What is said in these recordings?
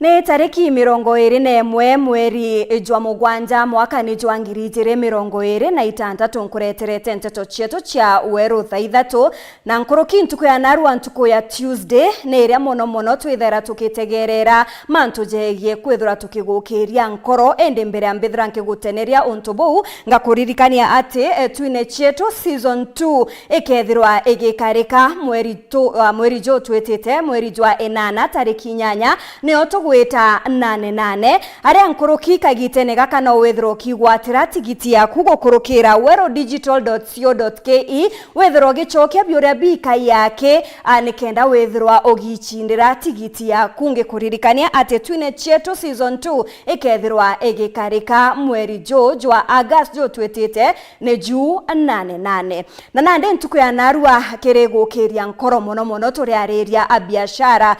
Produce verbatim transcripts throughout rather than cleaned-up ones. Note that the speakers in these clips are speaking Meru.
Ni tariki mirongo iri na imwe mweri jwa mugwanja mwakani jwa ngiri ijiri mirongo iri na itantatu nkureterete nteto cietu cia weru thaa ithatu, na nkuruki ntuku ya narua ntuku ya Tuesday ni iria mono mono twithera tukitegerera mantu jegie kwithirwa tukigukiria nkoro, indi mbere ya mbithira nkiguteneria untu buu, ngakuririkania ati, eh, twine cietu season two ikethirwa igikarika mweri tu, ah, mweri juu twitite, mweri jwa inana tariki inyanya, nio tugwita nane nane. Aria nkuruki kagitene gaka no withirwa ukigwatira tigiti yaku gukurukira weru digital dot co dot ke, withirwa ugicokia biuria bikai yake, a, nikenda withirwa ugicindira tigiti yaku. Ngikuririkania ati twine cietu season two ikethirwa igikarika mweri juu jwa August juu twitite ni juu nane nane. Na nandi ntuku ya narua kiri gukiria nkoro mono mono turiariria a biashara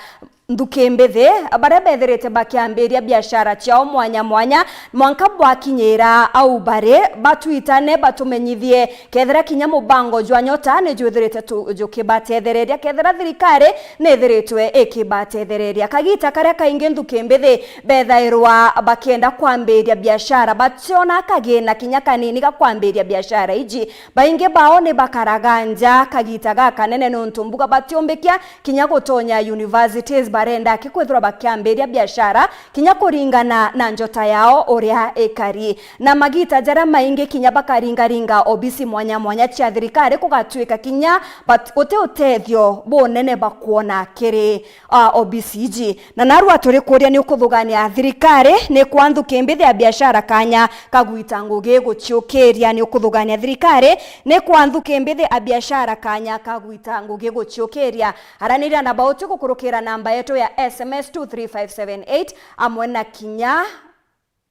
nthuki mbithi, baria bethirite bakiambiria biashara ciao mwanya mwanya, mwanka bwakinyira au bari, batwitane batumenyithie kethira kinya mubango jwa Nyota ni jwithirite tu-, jukibatethereria, kethira thirikari ni ithiritwe ikibatethereria. Kagita karia kaingi nthuki mbithi bethairwa bakienda kwambiria biashara, bationa kagina kinya kanini ga kwambiria biashara iji. Baingi bao ni bakaraga nja kagita gakanene niuntu mbuga batiumbikia kinya gutonya universities, barenda ki kwithirwa bakiambiria biashara kinya kuringana na njota yao uria ikari. Na magita jaria maingi kinya bakaringaringa obisi mwanya mwanya cia thirikari, kugatwika kinya bat-, guti utethio bunene bakwona kiri, a, obisi iji. Na narua turikuria ni ukuthugania thirikari ni kwa nthuki mbithi a biashara kanya kagwita ngugi guciukiria, ni ukuthugania thirikari ni kwa nthuki mbithi a biashara kanya kagwita ngugi guciukiria. Araniria na bauti gukurukira namba yetu ya S M S two three five seven eight, amwe na kinya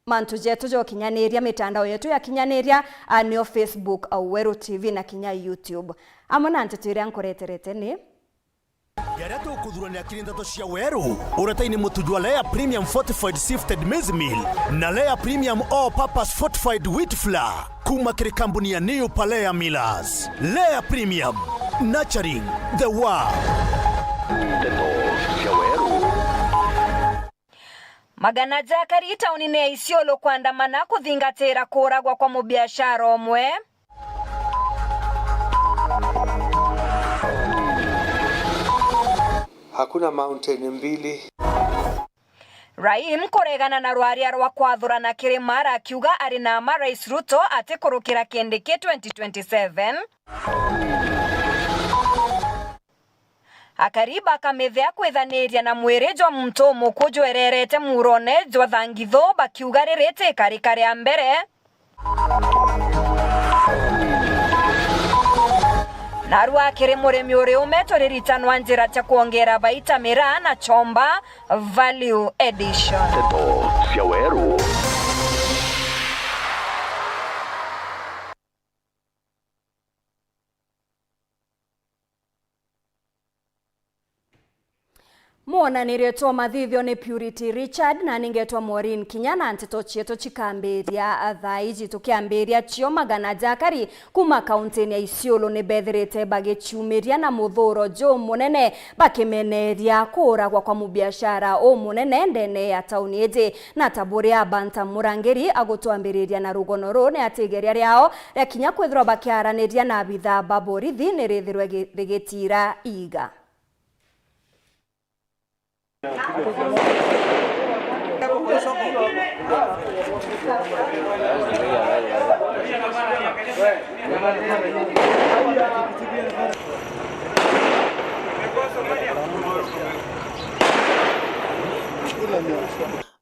mantu jetu ja ukinyaniria, mitandao yetu ya kinyaniria, a, nio Facebook, a, Weru T V na kinya YouTube. Amwe na nteto iria nkureterete ni: Jaria tukuthurania kiri nteto cia Weru, uretaini mutu jwa Lea Premium Fortified Sifted Maize Meal na Lea Premium All Purpose Fortified Wheat Flour, kuma kiri kambuni ya New Palea Millers. Lea Premium, nurturing the world. Nteto cia Weru. Magana ja akari taunine ya Isiolo kwandamana kuthingatira kuuragwa kwa mubiashara umwe. Hakuna mountain mbili. Raim kuregana na rwaria rwa kwathurana kirima, arakiuga ari na ma Rais Ruto atikurukira Kindiki twenty twenty-seven. Akari bakamithea kwithaniria na mwiri jwa muntu umukuu jwererete muurone jwa Thangithu, bakiuga riri ti ikarika ria mbere. Narua kiri murimi uri ume turiritanwa njira cia kwongera baita miraa na chomba, value addition. Nteto cia Weru. Mwonanirie twa mathithio ni Purity Richard na ningetwa Maureen Kinya, na nteto cietu cikambiria thaa iji. Tukiambiria cio, magana ja akari kuma kauntini ya Isiolo ni bethirite bagiciumiria na muthuro jumunene, bakimeneria kuuragwa kwa mubiashara umunene ndene ya tauni iji. Na ta buria Banta Murangiri agutwambiriria na rugono ruu, ni ati igeria riao ria kinya kwithirwa bakiaraniria na abithaa ba borithi ni rithirwe gi-, rigitira iiga.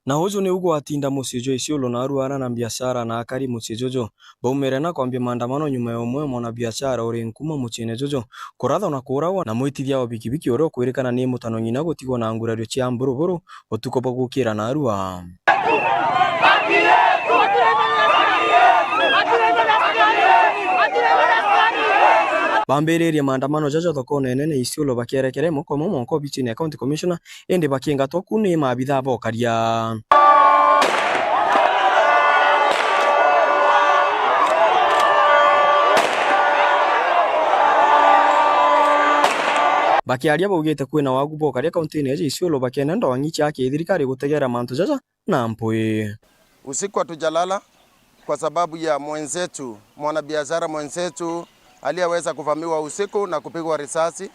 Na uju niu gwatinda mucii jwa Isiolo narua ana na biashara na akari mucii juju baumire na kwambia maandamano nyuma ya umwe wa mwanabiashara uri nkuma muciine juju kurathwa na kuuragwa na mwitithia wa bikibiki uria ukwirikana ni mutano ng'ina gutigwa na ngurario cia mburuburu utuku bwa gukira narua. Bambiririe maandamano jaja thokone nene Isiolo bakierekere moko mo mwanka obicine ya County Commissioner, indi bakiingatwa ku ni maabithaa ba ukaria. Bakiaria baugite kwina wagu bwa ukaria kauntine ya Isiolo, bakienda ndwang'i cia kithirikari gutegera mantu jaja na mpwi. Usiku hatujalala kwa sababu ya mwenzetu, mwanabiashara mwenzetu aliyeweza kuvamiwa usiku na kupigwa risasi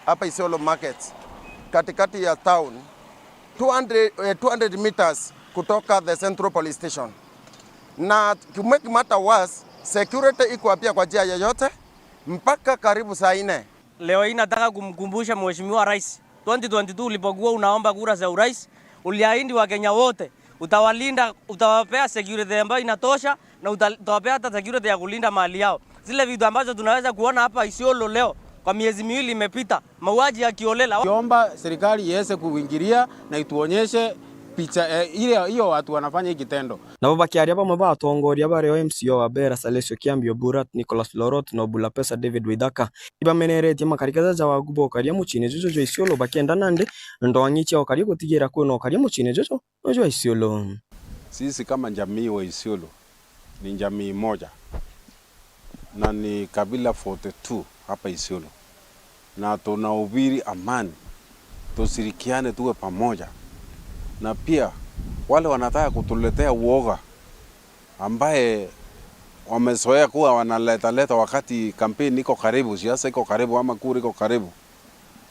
hapa Isiolo Market, katikati ya town, two hundred, eh, two hundred meters kutoka the Central Police Station. Na to make matter worse, security iko pia kwa njia yoyote mpaka karibu saa nne. Leo hii nataka kumkumbusha Mheshimiwa Rais, twenty twenty-two ulipokuwa unaomba kura za urais, uliahidi Wakenya wote utawalinda, utawapea security ambayo inatosha na uta-, utawapea hata security ya kulinda mali yao. Zile vitu ambazo tunaweza kuona hapa Isiolo leo kwa miezi miwili imepita, mauaji ya kiolela. Kiomba serikali iweze kuingilia na ituonyeshe picha, eh, ile hiyo watu wanafanya hii kitendo. Nabo bakiaria, bamwe ba atongoria bario M C A wa Bera Salesio Kiambi Oburat, Nicholas Lorot na Obula Pesa David Waithaka, ibameneretie makarikaja ja wagu bwa ukaria muciine juju jwa Isiolo, bakienda nandi ndwang'i cia ukaria gutigira kwina ukaria muciine juju jwa Isiolo. Sisi kama jamii wa Isiolo ni jamii moja na ni kabila forty two hapa Isiolo, na tunahubiri amani, tushirikiane, tuwe pamoja, na pia wale wanataka kutuletea uoga ambaye wamezoea kuwa wanaleta leta wakati kampeni iko karibu, siasa iko karibu ama kura iko karibu,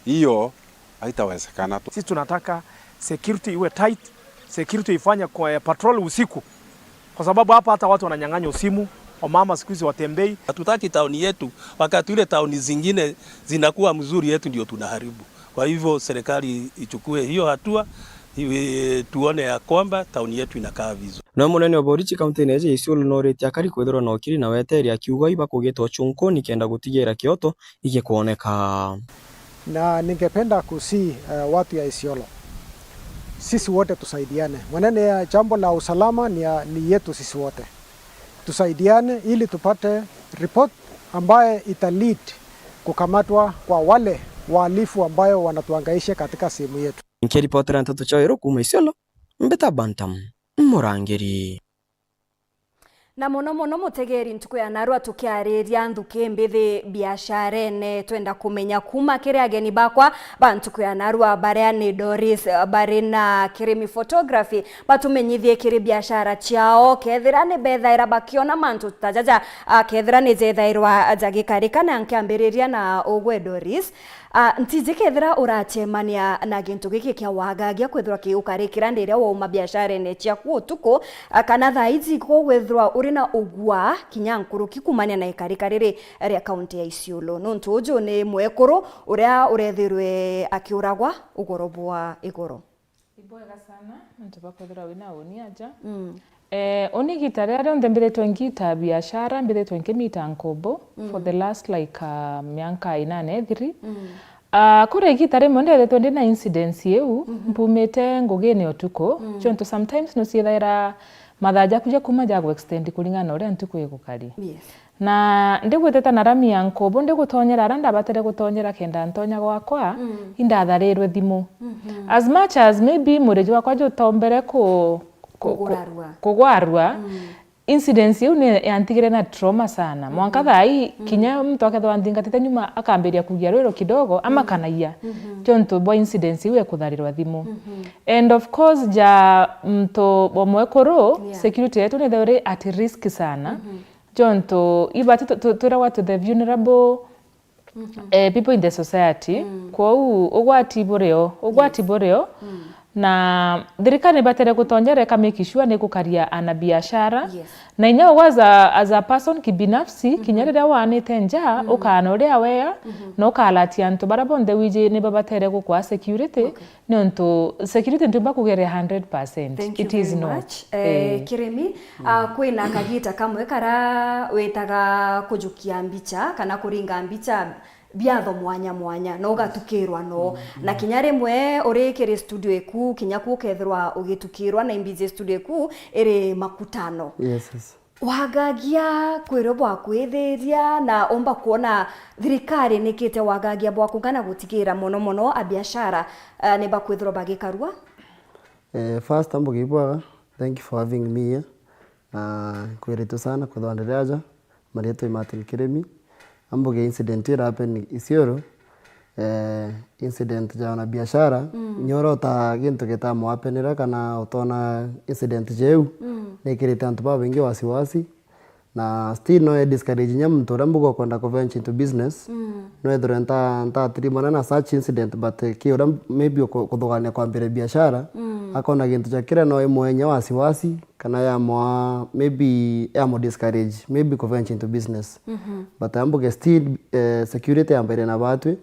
hiyo haitawezekana tu. Sisi tunataka security iwe tight, security ifanye kwa, eh, patrol usiku, kwa sababu hapa hata watu wananyang'anywa simu, wamama siku hizi watembei. Hatutaki tauni yetu, wakati ule tauni zingine zinakuwa mzuri, yetu ndio tunaharibu. Kwa hivyo serikali ichukue hiyo hatua, iwe, tuone ya kwamba tauni yetu inakaa vizuri. Nawe munene wa borichi kauntine ya Isiolo noritie akari kwithirwa na ukiri na weteeri, akiuga ibakugita uchunkuni kenda gutigira kioto igikwoneka. Na ningependa kusihi, eh, watu ya Isiolo, sisi wote tusaidiane. Maneno ya jambo la usalama ni ya, ni yetu sisi wote. Tusaidiane ili tupate report ambaye ita lead kukamatwa kwa wale wahalifu ambayo wanatuhangaisha katika sehemu yetu. Nikiripotera Nteto cia Weru kuuma Isiolo, mbita Bantam Murangiri. Na mono mono, mutegeri, ntuku ya narua tukiariria nthuki mbithi biasharene, twenda kumenya kuuma kiri ageni bakwa ba ntuku ya narua, baria ni Doris, bari na Kirimi Photography, batumenyithie kiri biashara ciao, kethira ni bethaira bakiona mantu ta jaja, a, kethira ni jethairwa jagikarika. Na nkiambiriria na ugwe Doris, a, ntiji kethira uracemania na gintu giki kia wagagia kwithirwa kiukarikira ndi iria wauma biasharene ciaku utuku, a, kana thaa iji kugwithirwa uri na ugwa kinya nkuruki kumania na ikarika riri ria kaunti ya Isiolo, nontu uju ni mwekuru uria urethirwe akiuragwa ugoro bwa igoro. Ibwega sana, nontu bwa kwithirwa wina uni aja. Mm. Eh, uni igita riria rionthe mbithiritwe ngita biashara, mbithiritwe nkimita nkobo for the last, like, uh, mianka inana ithiri. Mm. Ah, kuri igita rimwe ndethitwe ndina incidents iu, mhm, mbumite ngugine utuku, mm, jontu sometimes nuciithaira mathaa jaku ja kuuma jagu extend kuringana na uria ntuku igukari. Yes. Na ndigwitite na rami ya nkobo, ndigutonyera aria ndabatire gutonyera kenda ntonya gwakwa, mm, indatharirwe thimu. Mhm. As much as maybe mwiri jwakwa jutombere ku-, ku-, ku-, kugwarua, kugwarua, mm, incidents iu ni yantigire na trauma sana. Mwanka, mhm, thaa ii, mm, kinya muntu akethirwa anthingatite nyuma akambiria kugia rwiro kidogo, mm, amakanagia. Mhm. Jontu bwa incidents iu ekutharirwa thimu. Mhm. And of course, ja muntu wa mwekuru, yeah, security yetu ni ithirwa iri at risk sana. Mhm. Jontu ibati tu-, tu-, twiragwa to the vulnerable, mhm, eh, people in the society. Mm. Kwou ugwati burio, ugwati, yes, burio. Mm. Na thirikari nibatere gutonyera ika make sure ni gukaria ana biashara. Yes. Na inya ugwe as a, as a person kibinafsi, mhm, kinya riria wanite nja, mm, ukaana uria wea, mhm, na ukalatia antu baria bonthe wiji nibabatere gukwa security. Okay. Niuntu security ntiumba kugeria hundred percent. Thank you very much. It is not. Eh, eh, Kirimi, ah, kwina kagita kamwe kara witaga kujukia mbicha kana kuringa mbicha biatho mwanya mwanya, na ugatukirwa no. Mm, mm. Na kinya rimwe uri kiri studio iku, kinya ku ukethirwa ugitukirwa na imbiji studio iku iri makutano. Yes, yes. Wagagia kwirwo bwa kwithiria na umba kwona thirikari nikite wagagia bwa kungana gutigira mono mono abiashara, eh, ni bakwithirwa bagikarua? Eh, first, ambuge ibwaga, thank you for having me here. Na nkwiritwe sana kwithwa ndiri aja, marietwa i Martin Kirimi. Ambuge incident ira happen Isiolo, Eh, incident ja wanabiashara, mm, nyoro ta gintu gitamuhapenera kana utona incident jeu, mm, nikirite antu babaingi wasiwasi. Na still no e discourage nya muntu uria mbuga ukwenda ku venture into business. Mm. No ethirwe nta, ntatirimana na such incident, but, eh, ki uria maybe uku-, kuthugania kwambire biashara, mm, akona gintu ja kiria no imwenya wasiwasi, kana yamwa, maybe yamu discourage, maybe ku venture into business. Mhm. But ambuge still, eh, security yambaire na batwi,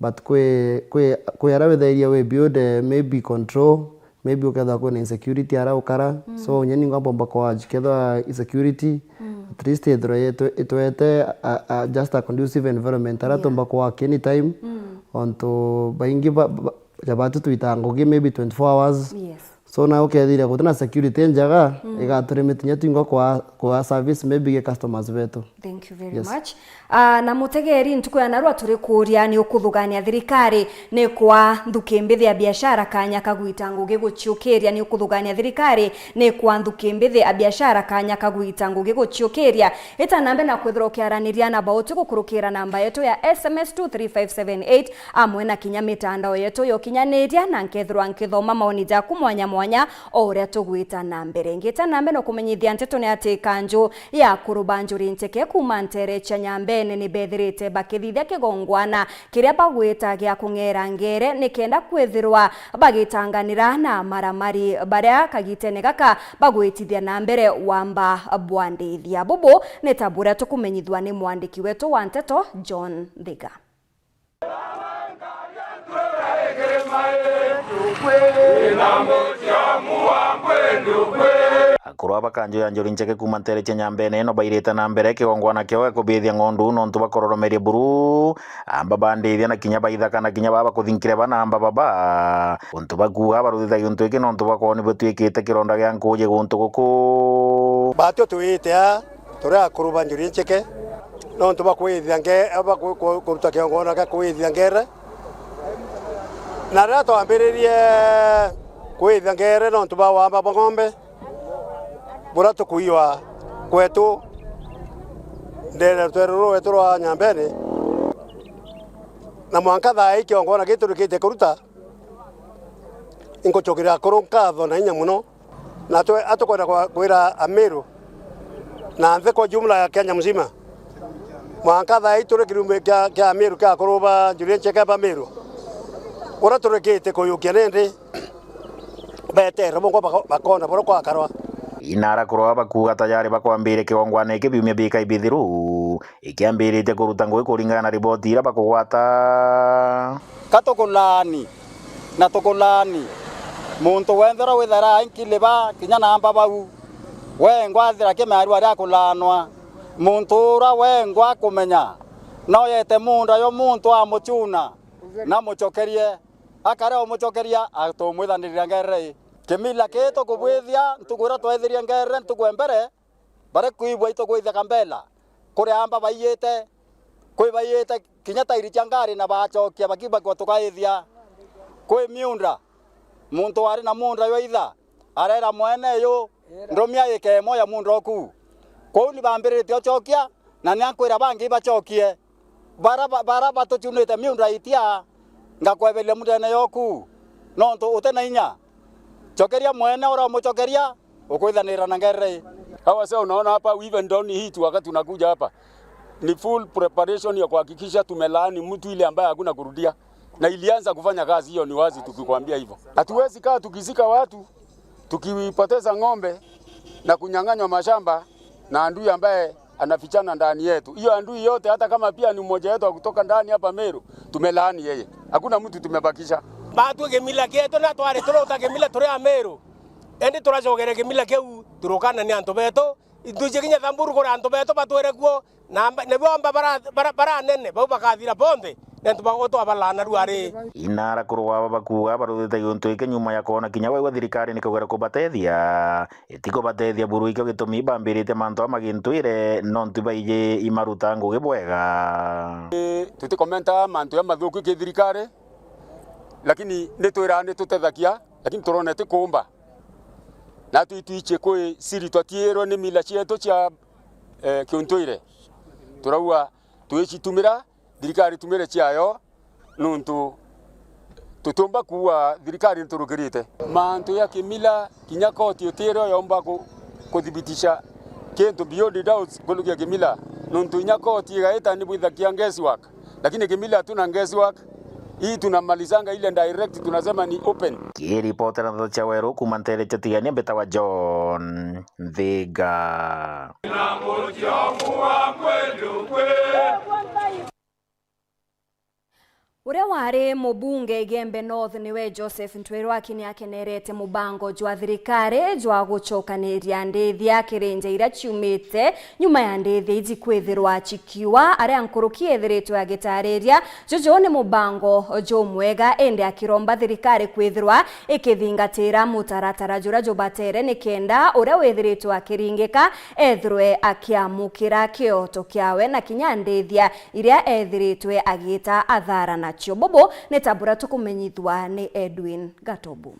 but kwi, kwi, kwi aria withairie wi build, eh, maybe control, maybe ukethirwa kwina insecurity aria ukara. Mm. So, nyeni ngwamba mbomba kwa urge, kethirwa insecurity, mm, at least ithirwe itwe-, itwete a, a, just a conducive environment aria, yes, tumba ku work anytime. Mm. Ontu baingi ba, ba, ja batu twita ngugi maybe twenty-four hours. Yes. So, na ukethira gutina security njega, mm, igaturimit kinya twingwa kwa, kwa service maybe ge customers betu. Thank you very, yes, much. Ah, na mutegeri, ntuku ya narua turi kuria ni ukuthugania thirikari ni kwa nthuki mbithi a biashara kanya ka gwita ngugi guciukiria, ni ukuthugania thirikari ni kwa nthuki mbithi a biashara kanya ka gwita ngugi guciukiria. Ita nambe na kwithirwa ukiaraniria na bauti gukurukira namba yetu ya S M S two three five seven eight, amwe na kinya mitandao yetu ya ukinyaniria, na nkethirwa nkithoma maoni jaku mwanya mwanya o uria tugwita na mbere. Ngita na mbere no kumenyithia nteto ni ati kanju ya akuru ba Njuri Ncheke kuuma ntere cia Nyambene ni bethirite bakithithia kigongwana kiria bagwita gia kung'era ngere, ni kenda kwithirwa bagitanganira na maramari baria kagitene gaka bagwitithia na mbere wamba bwa ndithia. Bubu ni ta buria tukumenyithua ni mwandiki wetu wa nteto, John Thiga. Akuru aba kanju ya Njuri Ncheke kuuma ntere cia Nyambene ino bairite na mbere kigongwana kiao gia kubithia ng'ondu nontu bakororomeria buru, amba bandithia na kinya baithaka na kinya baba kuthinkire bana amba baba. Untu bakuuga baruthithagia untu iki nontu bakwoni butwikite kironda gia nkuuji guntu guku. Batio twite aa turi akuru ba Njuri Ncheke, nontu bwa kwithia nge-, bwa ku-, ku-, kuruta kigongwana gia kwithia ngere. Na riria twambiririe kwithia ngere nontu bwa wamba bwa ng'ombe, buria tukuiwa kwetu, ndene rutwere ruru rwetu rwa Nyambene, na mwanka thaa ii kigongwana gii turikitie kuruta, ingucokeria akuru nkatho na inya mono. Na twe-, atukwenda kwa-, kwira Ameru na nthi kwa jumla ya Kenya mzima, mwanka thaa ii turi kirumbi kia, kia Ameru kia akuru ba Njuri Ncheke ba Meru, uria turikite kuyukia nindi betere bongwa bako-, bakona buria kwakarwa. Inara kurwa bakuuga tayari bakwambire kigongwana iki biumia bikai bithiru, ikiambiritie kuruta ngugi kuringana na riboti iria bakugwata. Ka tukulaani, na tukulaani, muntu wenthe uria withaira ainkiliba kinya namba bau, wengwa athira kimearu aria akulaanwa. Muntu uria wengwa akumenya, no yete munda yo muntu amucuna, na amucokerie, akare umucokeria, atumwithanirira ngererei. Kimila kii tukubwithia ntuku iria twaithirie ngerere ntuku ya mbere, baria kwibua itugwithia Gambela, kuri amba baiyite, kwi baiyite kinya tairi cia ngari na bacokia bakiuga kwa tukaithia. Kwi miunda, muntu wari na munda jwa itha, arera mwene yu, "Ndumia ika imwe ya munda uku." Kwou ni bambiritie ucokia, na ni ankwira bangi bacokie. Bara ba-, bara batucunite miunda itia, ngakweberia mundene yoku, nontu uti na inya. Cokeria mwene uria umucokeria, ukwithanira na ngerere. Hawa sasa unaona hapa, even down hii tu wakati tunakuja hapa, ni full preparation ya kuhakikisha tumelaani mtu ile ambaye hakuna kurudia. Na ilianza kufanya kazi, hiyo ni wazi tukikwambia hivyo. Hatuwezi kaa tukizika watu, tukipoteza ng'ombe na kunyang'anywa mashamba na adui ambaye anafichana ndani yetu. Hiyo adui yote, hata kama pia ni mmoja wetu wa kutoka ndani hapa Meru, tumelaani yeye. Hakuna mtu tumebakisha. Batwi kimila kietu na twari turuta kimila turi Ameru. Indi turacokere kimila kiu, turukana ni antu betu. Itwiji kinya Thamburu kuri antu betu batwire kuo, na amba, nibo amba bara, bara, bara anene, bau bakathira bonthe, nentu ba gutwa balana ruari. Inara kurwa aba bakuuga baruthite giuntu giki nyuma ya kwona kinya waigua thirikari ni kugera kubatethia, itikubatethia buru ikio gitumi bambirite mantu ama gintwire, nontu baiji imaruta ngugi bwega. Tutikomenta mantu ya mathuku ki thirikari, lakini ni twira ni tutethagia, lakini turona ti kumba. Natwi twichie kwi siri twatiirwe ni mila cietu cia, eh, kiuntwire. Turauga twicitumira, thirikari itumire ciayo, Nuntu tutiumba kuua thirikari niturukirite. Mantu ya kimila, kinya koti itire yomba ku-, kuthibitisha kintu beyond doubt nkuruki ya kimila. Nuntu inya koti igaita ni bwithagia guesswork. Lakini kimila hatuna guesswork. Hii tunamalizanga ile direct, tunasema ni open. Kiripotera ndeto cia Weru kuuma nteere cia Tigania, mbitawa John Nthiga. Uria wari mubunge Igembe North niwe Joseph Ntwirwaki ni akenerete mubango jwa thirikari jwa gucokaniria ndithia kiri nja iria ciumite nyuma ya ndithia iji kwithirwa cikiua, aria nkuruki ethiritwe agitariria juju ni mubango jumwega, indi akiromba thirikari kwithirwa ikithingatira mutaratara juria jubatere nikenda uria withiritwe akiringika ethirwe akiamukira kioto kiawe na kinya ndithia iria ethiritwe agiita athara nacio. Bubu ni ta buria tukumenyithua ni Edwin Gatobu.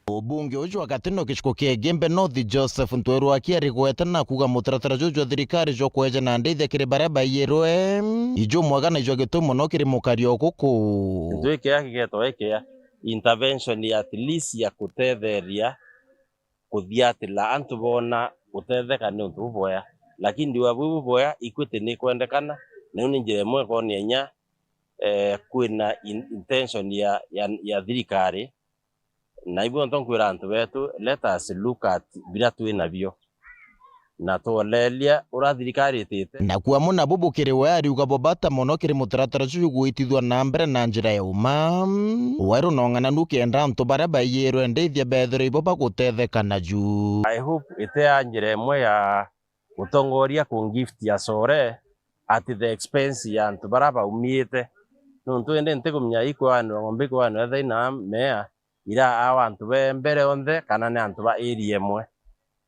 Mubunge uju wa gatene wa gicigo kia Igembe North, Joseph Ntwirwaki, arigweta na kuuga mutaratara juju jwa thirikari jwa kweja na ndithia kiri baria baiyirwe ijumwega na ijwa gitumi mono kiri mukari o guku. Kintu giki gigeetwa giki intervention ya at least ya kutetheria kuthiatira antu boona gutetheka ni untu buboya. Lakini ndiuga buu buboya, Equity ni ikwendekana, na iu ni njira imwe ikonia inya, eh, kwina in-, intention ya, ya, ya thirikari. Na ibu nto nkwira antu betu, let us look at biria twi nabio, na twoleria uria thirikari itite. Naku amwe nabu bukiri we ariuga bo bata mono kiri mutaratara juju gwitithua na mbere na njira ya uma. Weru na ung'ananu kenda antu baria baiyirwe ndithia bethirwe ibo bagutetheka naju. I hope iti ya njira imwe ya gutongoria ku gift ya sore at the expense ya antu baria baumiite. Nuntu indi ntikumenya ikwanirwa ng'ombe ikwanirwa etha ina mea ira awa antu be mbere onthe kana ni antu ba area imwe.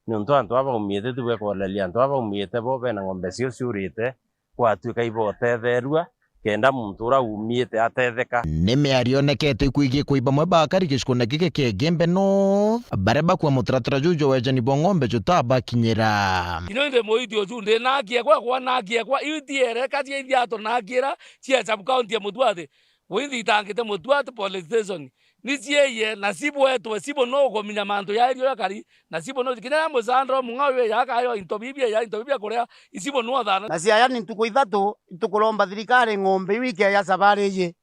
Niuntu antu aba baumiite ti bwekworeria antu aba baumiite bo bena ng'ombe cio ciurite, gwatuika ibotetherua, kenda muntu uria umiite atetheka. Ni miario yonekete ikwigikwa i bamwe bakari gicigone giki kia Igembe North, baria bakua mutaratara juju jwa wejani bwa ng'ombe jutabakinyira. Kinya ndi muiti uju ndi na akiekwa kwa na akiekwa, iu ti ereka cia ithiato na akira cia sub county ya Mutuati. Withitangite Mutuati police station. Ni cieiye, na cibwetwe, cibo no ukumenya mantu ya irio yakari, na cibo no kinya ya musandro mung'ao ye yaka yo into bibia ya into bibia kuria, icibo no thana. Na ciayani ntuku ithatu, itukuromba thirikari ng'ombe iu ikeeja sabari iji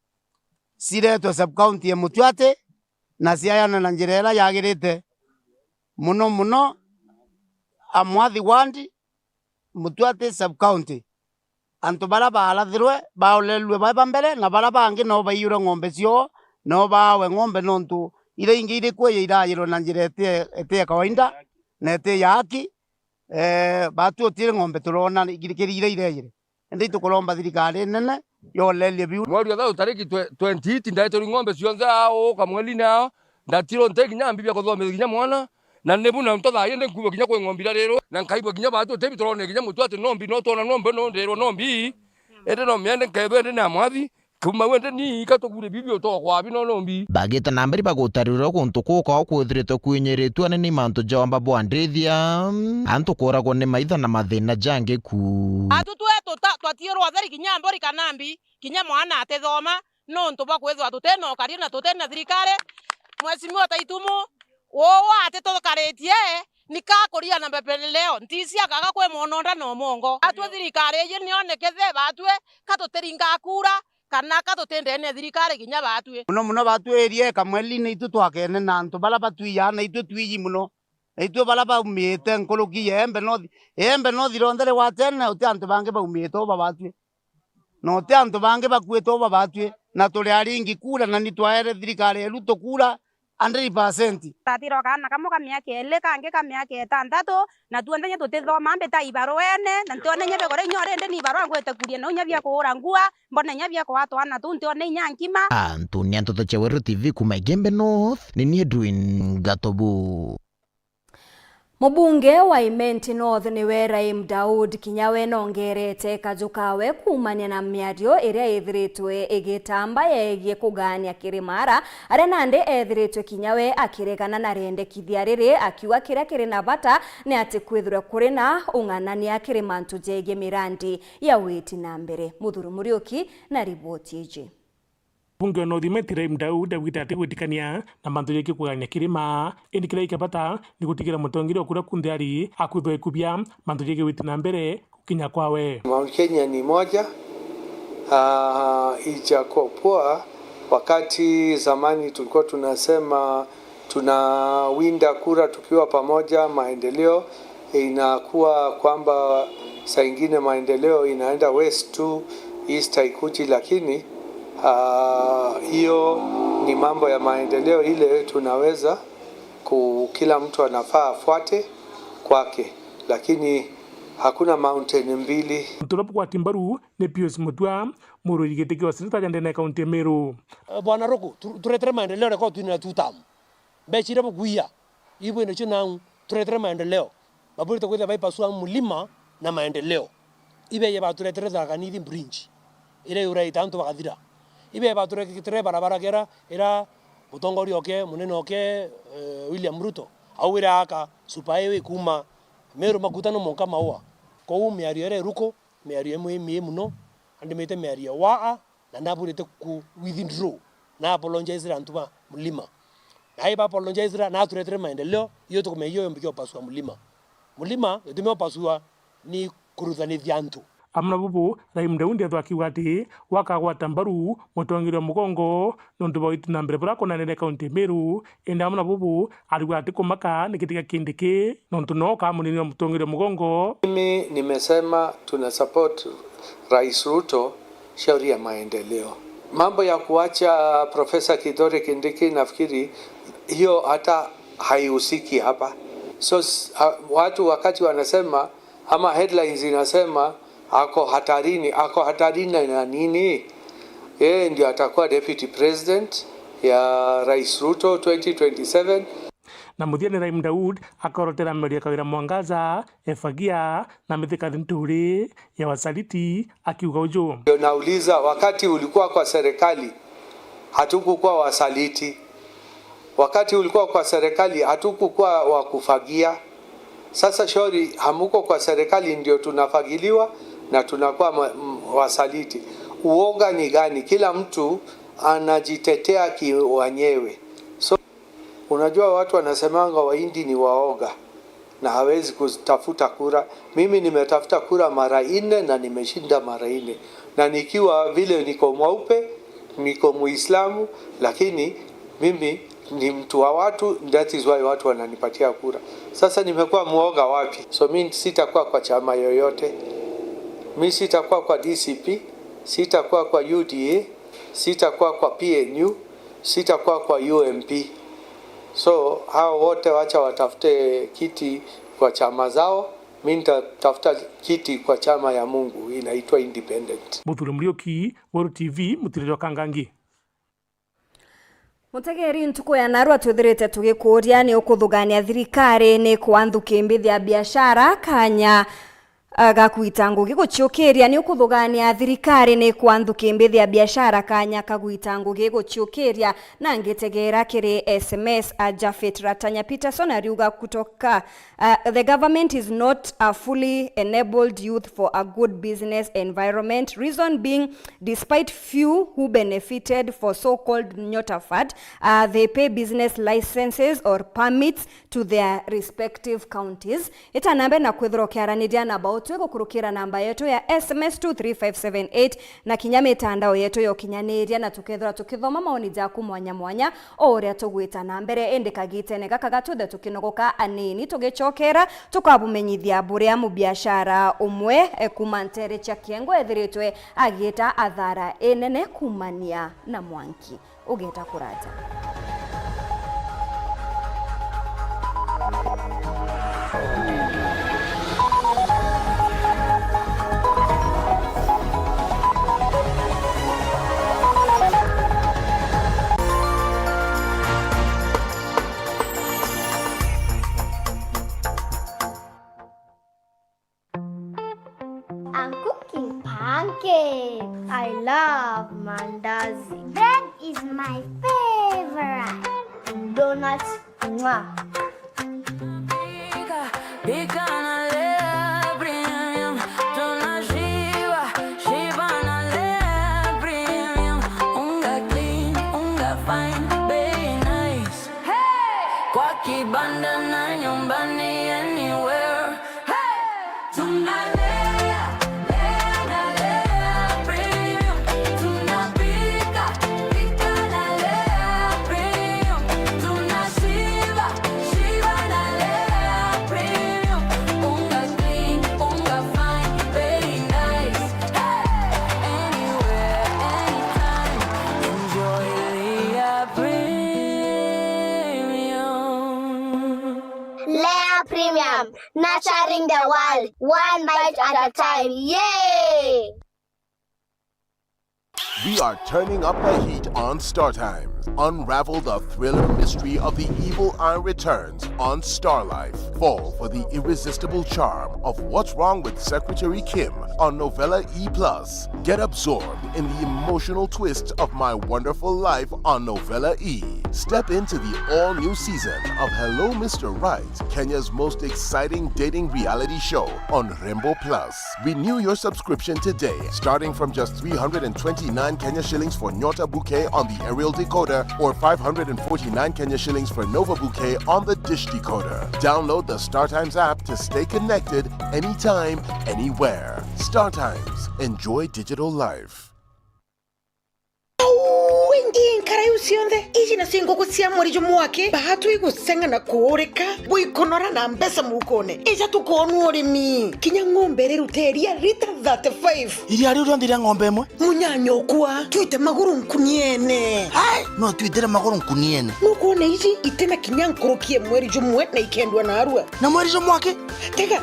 ciretwe sub county ya Mutuati, na ciayana na njira iria yagirite, muno muno Amwathi ward, Mutuati sub county. Antu baria baarathirwe baorerue bae ba mbere, na baria bangi no baiyirwe ng'ombe cioo, no baawe ng'ombe, nontu iria ingi iri kueja irayirwe na njira iti, iti ya kawaida na iti ya haki. Eh, baatwi utiri ng'ombe turoona kiri iria ireyire. Indi itukuromba thirikari nene yorerie biu. Mweri wa thatu tariki twe-, twenty eight, ndaitiri ng'ombe cionthe ao kamweri-ini ao, ndatirwo nte kinya mbi bia kuthomithia kinya mwana, na ni bu na nto thaa ii ndi nkuigua kinya kwi ng'ombe irarirwe, na nkaigua kinya baatu uti bi turone kinya Mutuati no mbi, no twona no mbi, no ndirwa no mbi, indi no miende nkaithwa indi ni Amwathi, kuma wende ni ika tugure bibi utokwa bi no no mbi. Bagite na mbere bagutarirwa guntu kuka kwithiritwe kwinyiritue ni, ni mantu jomba bwa ndithia, antu kuuragwa ni maitha na mathina jangi ku. Atu twetu ta-, twatiirwa utheri kinya mburi kana mbi, kinya mwana atithoma, nontu bwa kwithirwa tutina ukaria na tutina thirikari. Mheshimiwa Taitumu, uu atitukaritie, ni ka kuria na mapendeleo, ntisi akaga kwi mwana unda na umongo. Atwi thirikari iji nionekethe batwi, ka tutiringa kura, kana ka tuti ndene ya thirikari kinya batwi. Muno muno batwi area ya Kamweli, ni itwi twakene na antu baria batwiyaa, na itwi twiji muno. Na itwi baria baumite nkuruki ya Embe North. Embe North ronthe rigwatene, uti antu bangi baumite uba batwi. Na uti antu bangi bakuite uba batwi. Na turi aringi kura, na ni twaere thirikari ya Ruto kura hundred percent. Tatira o kaana kamwe ka miaka iiri, kangi ka miaka itantatu, na tuonthe inya tutithoma, mbita ibaruene, na ntione inya bia kuria inya urindi ni ibarua ngwite kuria, na inya bia kuura ngua, mbone inya bia kwaa twana tuu, ntione inya nkima. Antu ni antoto cia Weru T V kuuma Igembe North, ni ni Edwin Gatobu. Mubunge wa Imenti North niwe Raim Daud kinya we nongerete kaju kawe kuumania na miario iria ithiritwe igitamba yegie kugaania kiri Mara, aria nandi ethiritwe kinya we akiregana na riendekithia riri, akiuga kiria kiri na bata ni ati kwithirwe kuri na ung'anania kiri mantu jegie mirandi ya witi na mbere. Muthuri Muriuki na riboti iji. Mbunge wa North Imenti Rahim Daud augite ati gwitikania na mantu jegie kugania kirima, indi kiria gikabata ni gutigira mutongeria o kuria kunthe ari akwithwa ekubia mantu jegie gwiti na mbere gukinya kwawe. Mount Kenya ni moja, ah, ijakuwa poa. Wakati zamani tulikuwa tunasema tunawinda kura tukiwa pamoja, maendeleo, inakuwa kwamba saa ingine maendeleo inaenda west tu, east haikuji, lakini, ah, hiyo ni mambo ya maendeleo ile tunaweza ku-, kila mtu anafaa afuate kwake, lakini hakuna mountain mbili. Muntu uria bugwati mbaru ni Pius Mutua, murwiri giti kia seneta ja ndene ya kaunti ya Meru. Eh, Bwana Ruku, tu-, turetere maendeleo rekoa twinira two term. Mbeca iria bukuiya, ibwire cio nau, turetere maendeleo. Babwirite kwithira baipasua mulima na maendeleo. Ibeeye baturetere Tharaka Nithi bridge, iria yuraite antu bakathira. Ibeeye baturetere barabara kera ira mutongoria oke, munene oke, eh, William Ruto, augire aka super highway kuuma Meru Makutano mwanka Maua. Kou miario iria iruku, miario imwe imii mono, andimite miario waa, na nabwirite ku withdraw, na apologizera antu ba mulima. Na aiba apologizera, na aturetere maendeleo, iyo tukumenya iyo yombi kia upasua mulima. Mulima, gitumi upasua ni kuruthanithia antu. Amwe na bubu, Rahim Daudi ethwa akiuga ati, wakagwata mbaru mutongeria mugongo, nontu bwa gwiti na mbere buria akonanene kaunti ya Meru, indi amwe na bubu, ariuga ati kumaka ni giti kia Kindiki, nontu no ka munini wa mutongeria mugongo. Mimi nimesema tuna support Rais Ruto, shauri ya maendeleo. Mambo ya kuacha Professor Kithure Kindiki, nafikiri hiyo hata haihusiki hapa. So, s-, ha-, watu wakati wanasema, ama headlines inasema, "Ako hatarini," ako hatarini na nini? Yeye ndio atakuwa deputy president ya Rais Ruto twenty twenty-seven. Na muthia ni Rahim Daud akorotera miario ya Kawira Mwangaza, Efagia, na Mithika Linturi ya wasaliti, akiuga uju. Ndio nauliza, wakati ulikuwa kwa serikali, hatukukuwa wasaliti. Wakati ulikuwa kwa serikali, hatukukuwa wa kufagia. Sasa shauri, hamuko kwa serikali ndio tunafagiliwa na tunakuwa ma-, m-, wasaliti. Uoga ni gani? Kila mtu anajitetea kiwenyewe. So, unajua watu wanasemanga Wahindi ni waoga na hawezi kutafuta kura. Mimi nimetafuta kura mara nne na nimeshinda mara nne. Na nikiwa vile niko mweupe, niko Muislamu, lakini mimi ni mtu wa watu, that is why watu wananipatia kura. Sasa nimekuwa mwoga wapi? So mi sitakuwa kwa chama yoyote. Mi sitakuwa kwa D C P, sitakuwa kwa U D A, sitakuwa kwa P N U, sitakuwa kwa U M P. So, hao wote wacha watafute kiti kwa chama zao, mi nitatafuta kiti kwa chama ya Mungu, inaitwa independent. Muthuri Muriuki, Weru T V, mutiriri wa Kangangi. Mutegeri, ntuku ya narua twithirite tugikuuria, ni ukuthugania thirikari ni kwa nthuki mbithi ya biashara kanya, a, ga kwita ngugi guciukiria? Ni ukuthugania thirikari ni kwa nthuki mbithi ya biashara kanya ka gwita ngugi guciukiria? Na ngitegera kiri S M S, a, Japhet Ratanya Peterson ariuga kutoka Uh, the government is not a fully enabled youth for a good business environment. Reason being, despite few who benefited for so-called Nyota Fund, uh, they pay business licenses or permits to their respective counties. Itanambe na kwithirwa ukiaraniria na bautwi gukurukira namba yetu ya S M S two three five seven eight na kinya mitandao yetu ya ukinyaniria, na tukethirwa tukithoma maoni jaku mwanya mwanya o uria tugwita na mbere. Indi kagitene gaka gatuthe tukinogoka anini, tugicokera tukabumenyithia buria mubiashara umwe, eh, kuma ntere cia Kiengwa ethiritwe agiita athara inene kumania na mwanki. Ugeeta kuraja. I'm cooking pancakes. I love mandazi. Bread is my favorite. Donuts, mwah. Pika, pika na lea premium. Tunashiba, shiba na lea premium. Unga clean. Fine, bei nice. Hey! Kwa kibanda na nyumbani, anywhere. Hey! Tunalea, lea na Lea Premium. Tunapika, pika na Lea Premium. Tunashiba, shiba na Lea Premium. Unga clean, unga fine, bei nice. Hey! Anywhere, anytime. Enjoy Lea Premium. Lea Premium, nurturing the world, one bite at a time. Yay! We are turning up the heat on Star Times. Unravel the thriller mystery of the Evil Eye Returns on Star Life. Fall for the irresistible charm of What's Wrong with Secretary Kim on Novella E plus. Get absorbed in the emotional twists of My Wonderful Life on Novella E. Step into the all-new season of Hello Mister Right, Kenya's most exciting dating reality show on Rembo Plus. Renew your subscription today, starting from just three hundred and twenty-nine Kenya shillings for Nyota Bouquet on the aerial decoder or five hundred and forty-nine Kenya shillings for Nova Bouquet on the dish decoder. Download the StarTimes app to stay connected anytime, anywhere. StarTimes. Enjoy digital life. Wingi nkara iu cionthe, iji nacio nguku cia mweri jumwe aki, baatwi gusenga na kuurika, bwikunora na mbeca mukone. Ija tukoonua urimi. Kinya ng'ombe irirute iria lita thirty-five. Iria riu rionthe ria ng'ombe imwe? Munyanya ukwa, twite maguru nkuniene. Ai, no twitire maguru nkuniene. Nukwona iji itina kinya nkuruki ya mweri jumwe na ikendwa narua. Na mweri jumwe aki? Tega,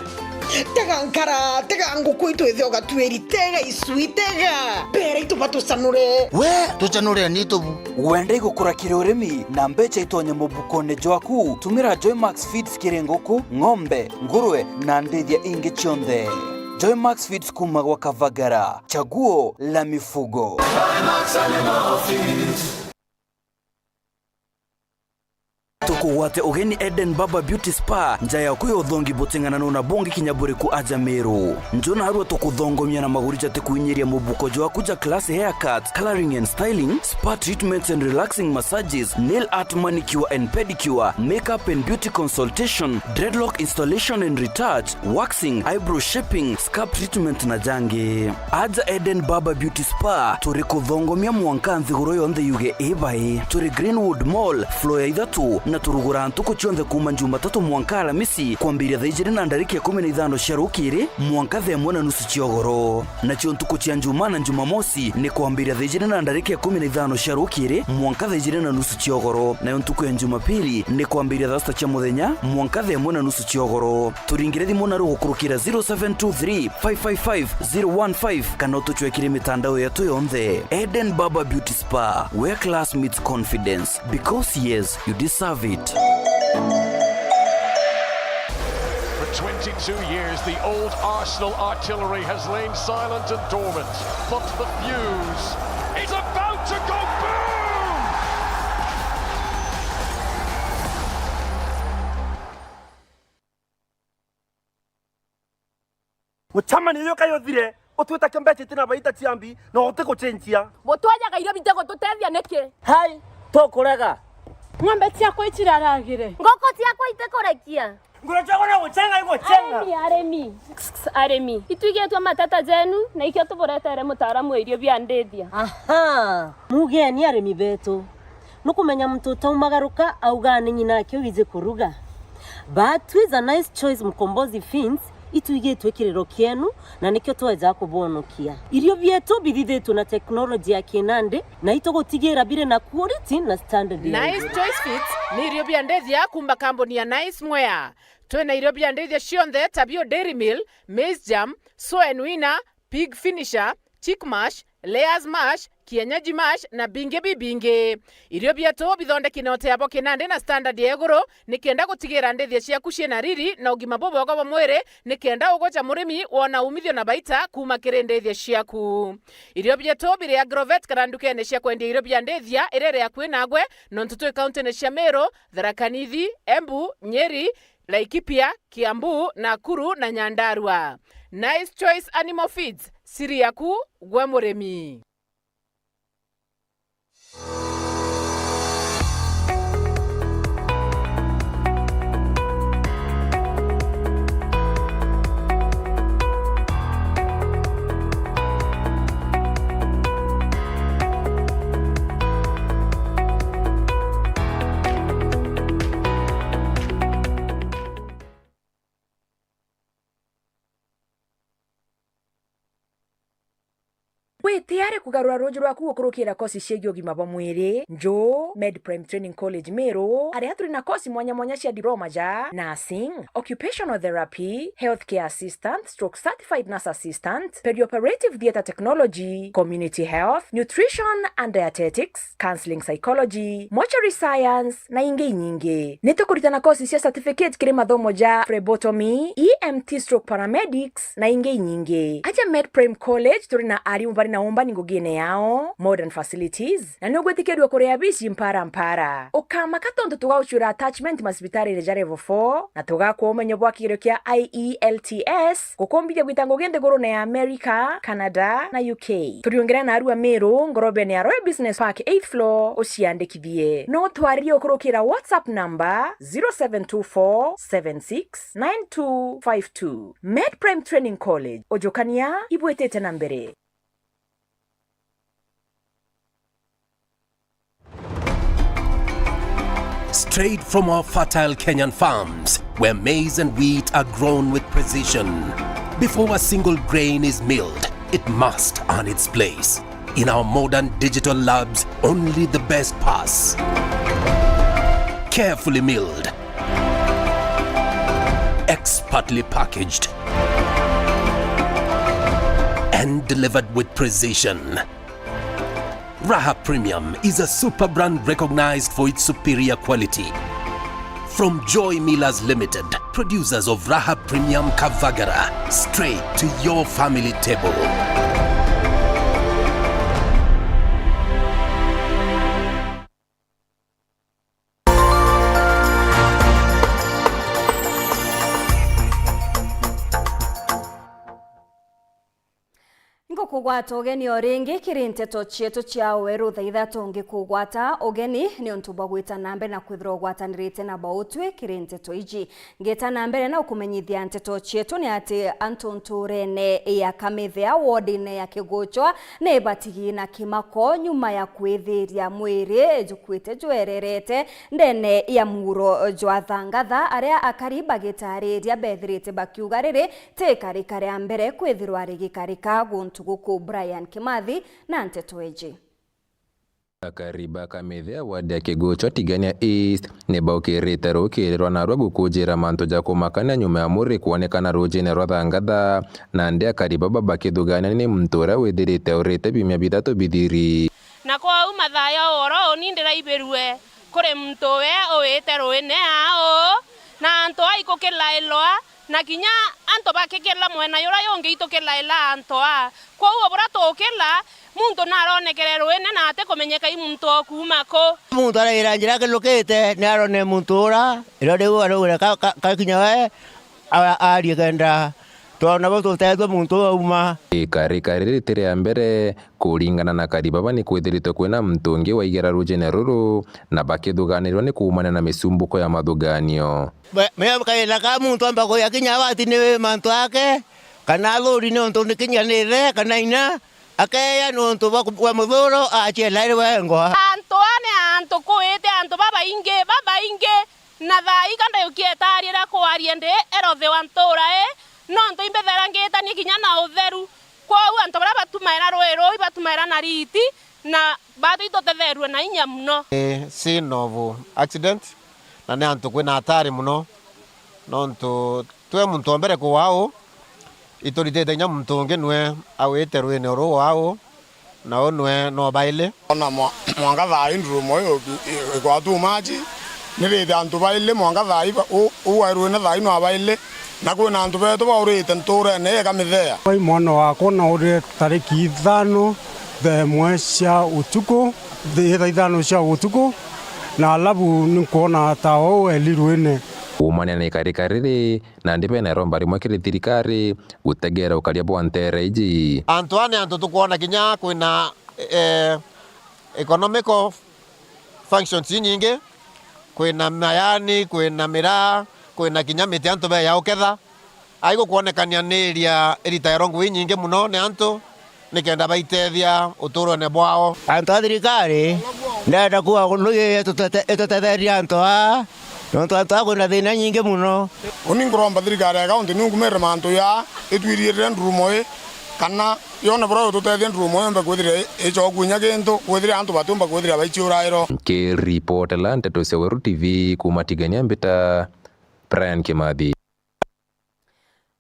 tega nkara, tega nguku itu ithe ugatuiri, tega icui, tega. Bera itu batucanure. We, tucanure ni tubu. Wenda igukura kiri urimi na mbeca itonye mubukone jwaku, tumira Joymax Feeds kiri nguku, ng'ombe, ngurwe na ndithia ingi cionthe. Joymax Feeds kuma gwa Kavagara, chaguo la mifugo. Tukugwate ugeni Eden Barber Beauty Spa, nja yaku ya uthongi buting'ananu na bungi kinya buriku aja Meru. Njo narua tukuthongomia na maguri jatikuinyiria mubuko jwaku ja class haircut, coloring and styling, spa treatments and relaxing massages, nail art, manicure and pedicure, makeup and beauty consultation, dreadlock installation and retouch, waxing, eyebrow shaping, scalp treatment na jangi. Aja Eden Barber Beauty Spa, turi kuthongomia mwanka nthiguru yonthe yuge ibai. Turi Greenwood Mall, floor ya ithatu, na turuguraa ntuku cionthe kuuma Jumatatu mwanka Alamisi, kwambiria thaa ijiri na ndarika ikumi na ithano cia rukiri mwanka thaa imwe na nusu cia ugoro. Nacio ntuku cia Njumaa na Jumamosi ni kwambiria thaa ijiri na ndarika ikumi na ithano cia rukiri mwanka thaa ijiri na nusu cia ugoro, nayo ntuku ya Jumapili ni kwambiria thaa sita cia muthenya mwanka thaa imwe na nusu cia ugoro. Turingire thimu naru gukurukira zero seven two three, five five five, zero one five, kana utucwekire mitandao yetu yonthe. Eden Barber Beauty Spa, where class meets confidence. Because yes, you deserve it. For twenty-two years, the old Arsenal artillery has lain silent and dormant, but the fuse is about to go boom! Mucemanio uyu kajuthire, utwita kimbeca itina baita ciambi, na utigucenjia. Butwajaga irio bitigututethia niki? Hai, tukurega. Ng'ombe ciakwa iciraragire. Nguku ciakwa itikurekia. Nguru ciakwa no gucenga igucenga. Arimi, arimi. Arimi, itwigitwe mateta jenu, na ikio tuburetere mutaaramu wa irio bia ndithia. Aha, mugeni arimi betu. Nukumenya muntu utaumagaruka augaa ni nyina ake wiji kuruga. But with a nice choice Mkombozi Feeds, itwigitwe kiriro kienu, na nikio tweja kubonokia. Irio bietu bithithitwe na technology ya kinandi, na itugutigira biri na quality na standard ya Nice iguru. Choice Feeds ni irio bia ndithia kuma kambuni ya Nice Mwea. Twina irio bia ndithia cionthe ta bio Dairy Meal, Maize Germ, Soen Winner, Pig Finisher, Chick Mash, Layers Mash, Kienyeji Mash na bingi bibingi. Irio bietu bithondeki na uteabo kinandi na standard ya iguru, nikenda gutigira ndithia ciaku ciina riri na ugima bubwega bwa mwiri, nikenda ugoca murimi wona umithio na baita kuma kiri ndithia ciaku. Irio bietu biri Agrovet kana ndukene cia kwendia irio bia ndithia iria iri akui nagwe, nontu twi kauntine cia Meru, Tharaka Nithi, Embu, Nyeri, Laikipia, Kiambu, Nakuru na Nyandarua. Nice Choice Animal Feeds, siri yaku gwe murimi. Witiari kugarura ruuju rwaku gukurukira kosi ciegie ugima bwa mwiri? Njuu, Med Prime Training College Meru, aria turi na kosi mwanya mwanya cia diploma ja nursing, occupational therapy, healthcare assistant stroke certified nurse assistant, perioperative theatre technology, community health, nutrition and dietetics, counselling psychology, mortuary science, na ingi inyingi. Ni tukuritana kosi cia certificate kiri mathomo ja phlebotomy, E M T stroke paramedics, na ingi inyingi. Aja Med Prime College turi na arimu bari na umbani ngugine yao, modern facilities, na ni ugwitikirua kuria bici mpara mpara. Ukamaka tontu tugagucuira attachment macibitarine ja level four, na tugakwa umenyo bwa kigerio kia I E L T S, gukumbithia gwita ngugi nthigurune ya America, Canada, na U K. Turiungire na arua Meru, ngorobene ya Royal Business Park, eighth floor, uciandikithie. No utwaririe ukurukira WhatsApp number zero seven two four seven six nine two five two. Med Prime Training College, ujukania ibwitite na mbere. Straight from our fertile Kenyan farms, where maize and wheat are grown with precision. Before a single grain is milled, it must earn its place. In our modern digital labs, only the best pass. Carefully milled, expertly packaged, and delivered with precision. Raha Premium is a super brand recognized for its superior quality. From Joy Millers Limited, producers of Raha Premium Kavagara, straight to your family table. Ngukugwata ugeni o ringi kiri nteto cietu cia weru thaa ithatu. Ngikugwata ugeni niuntu bwa gwita na mbere na kwithirwa ugwatanirite na bautwi kiri nteto iji. Ngita na mbere na ukumenyithia nteto cietu ni ati antu nturene ya Kamithea wodine ya Kiguchwa ni batigi na kimako nyuma ya kwithiria mwiri jukuite jwererete ndene ya muuro jwa Thangatha, aria akari bagitariria bethirite bakiuga riri ti ikarika ria mbere kwithirwa rigikarika guntu guku. Brian Kimathi na nteto iji. Akari ba Kamithea ward ya Kiguchwa Tigania East ni baukirite rukiri rwa narua gukujira mantu ja kumakania nyuma ya muri kwonekana rujine rwa Thangatha, nandi akari baba bakithugania ni muntu uria withirite urite biumia bithatu bithiri. Na kwou mathaa ya ugoro uni ndiraibirue kuri muntu we uwite ruine au, na antu ai kukilailwa, na kinya antu bakikila mwena yura yungi itukilaila antu a. Kwou o buria tukila, muntu naronekere ruine na atikumenyeka i muntu o kuuma ku. Muntu araira njira akilukite, ni arone muntu ura, iro riu araugire ka, ka, kakinya we, a-, arie kenda twona bo tutetwe muntu uu auma. Ikarika riri ti ria mbere, kuringana na akari baba ni kwithiritwe kwina muntu ungi waigera rujine ruru, na bakithuganirwa ni kuumania na misumbuko ya mathuganio. Me, me kaina ka muntu amba kuya kinya wati ni mantu ake, kana athuri ni untu ni kinya ni ithe kana ina, akeya ni untu bwa ku-, bwa muthuro, aciela iri wengwa. Antu aa ni antu kuite antu babaingi, babaingi, na thaa ii ka ndaukietaarira kwaria ndi erothiwa ntuura ii, nontu imbethera ngitanie kinya na utheru. Kwou antu baria batumaira rui ruu ibatumaira na riiti, na batwi tutetherue na inya mono. Ni scene of accident, na ni antu kwina atari mono, nontu twe muntu o mbere kugwa au, ituritite kinya muntu ungi nwe awite ruine uru au, na u nwe no baili. Ona mwa-, mwanka thaa ii ndurumo ii i-, igwa too much, nirite antu baili mwanka thaa ii ba-, u-, u wairwine thaa ii no abaili, na kwina antu betu baurite ntuurene ii Kamithea. Wai mwana wakwa naurire tariki ithano thaa imwe cia utuku, thi-, thaa ithano cia utuku, na alafu ninkwona ta uu eli ruine. Kuumania na ikarika riri, nandi bena iromba rimwe kiri thirikari gutegera ukaria bwa nteere iji. Antu aa ni antu tukwona kinya kwina, eh, economical functions inyingi, kwina mayani, kwina miraa, kwina kinya miti antu beya uketha. Ai gukwonekania ni iria iritairwa ngui inyingi mono ni antu, nikenda baitethia utuurone bwao. Antu a thirikari, ndenda kuuga nui itutete-, itutetherie antu aa, nontu antu aa kwina thiina inyingi mono. Uni nkuromba thirikari ya kaunti niu nkumirire mantu jaa, itwiriirire ndurumo ii, kana yone buria ututethia nduru umwe yombe kwithira i-, icoku inya gintu, kwithira antu batiumba kwithira baichiurairo. Nkiripotela nteto cia Weru T V kuuma Tigania, mbita Brian Kimathi.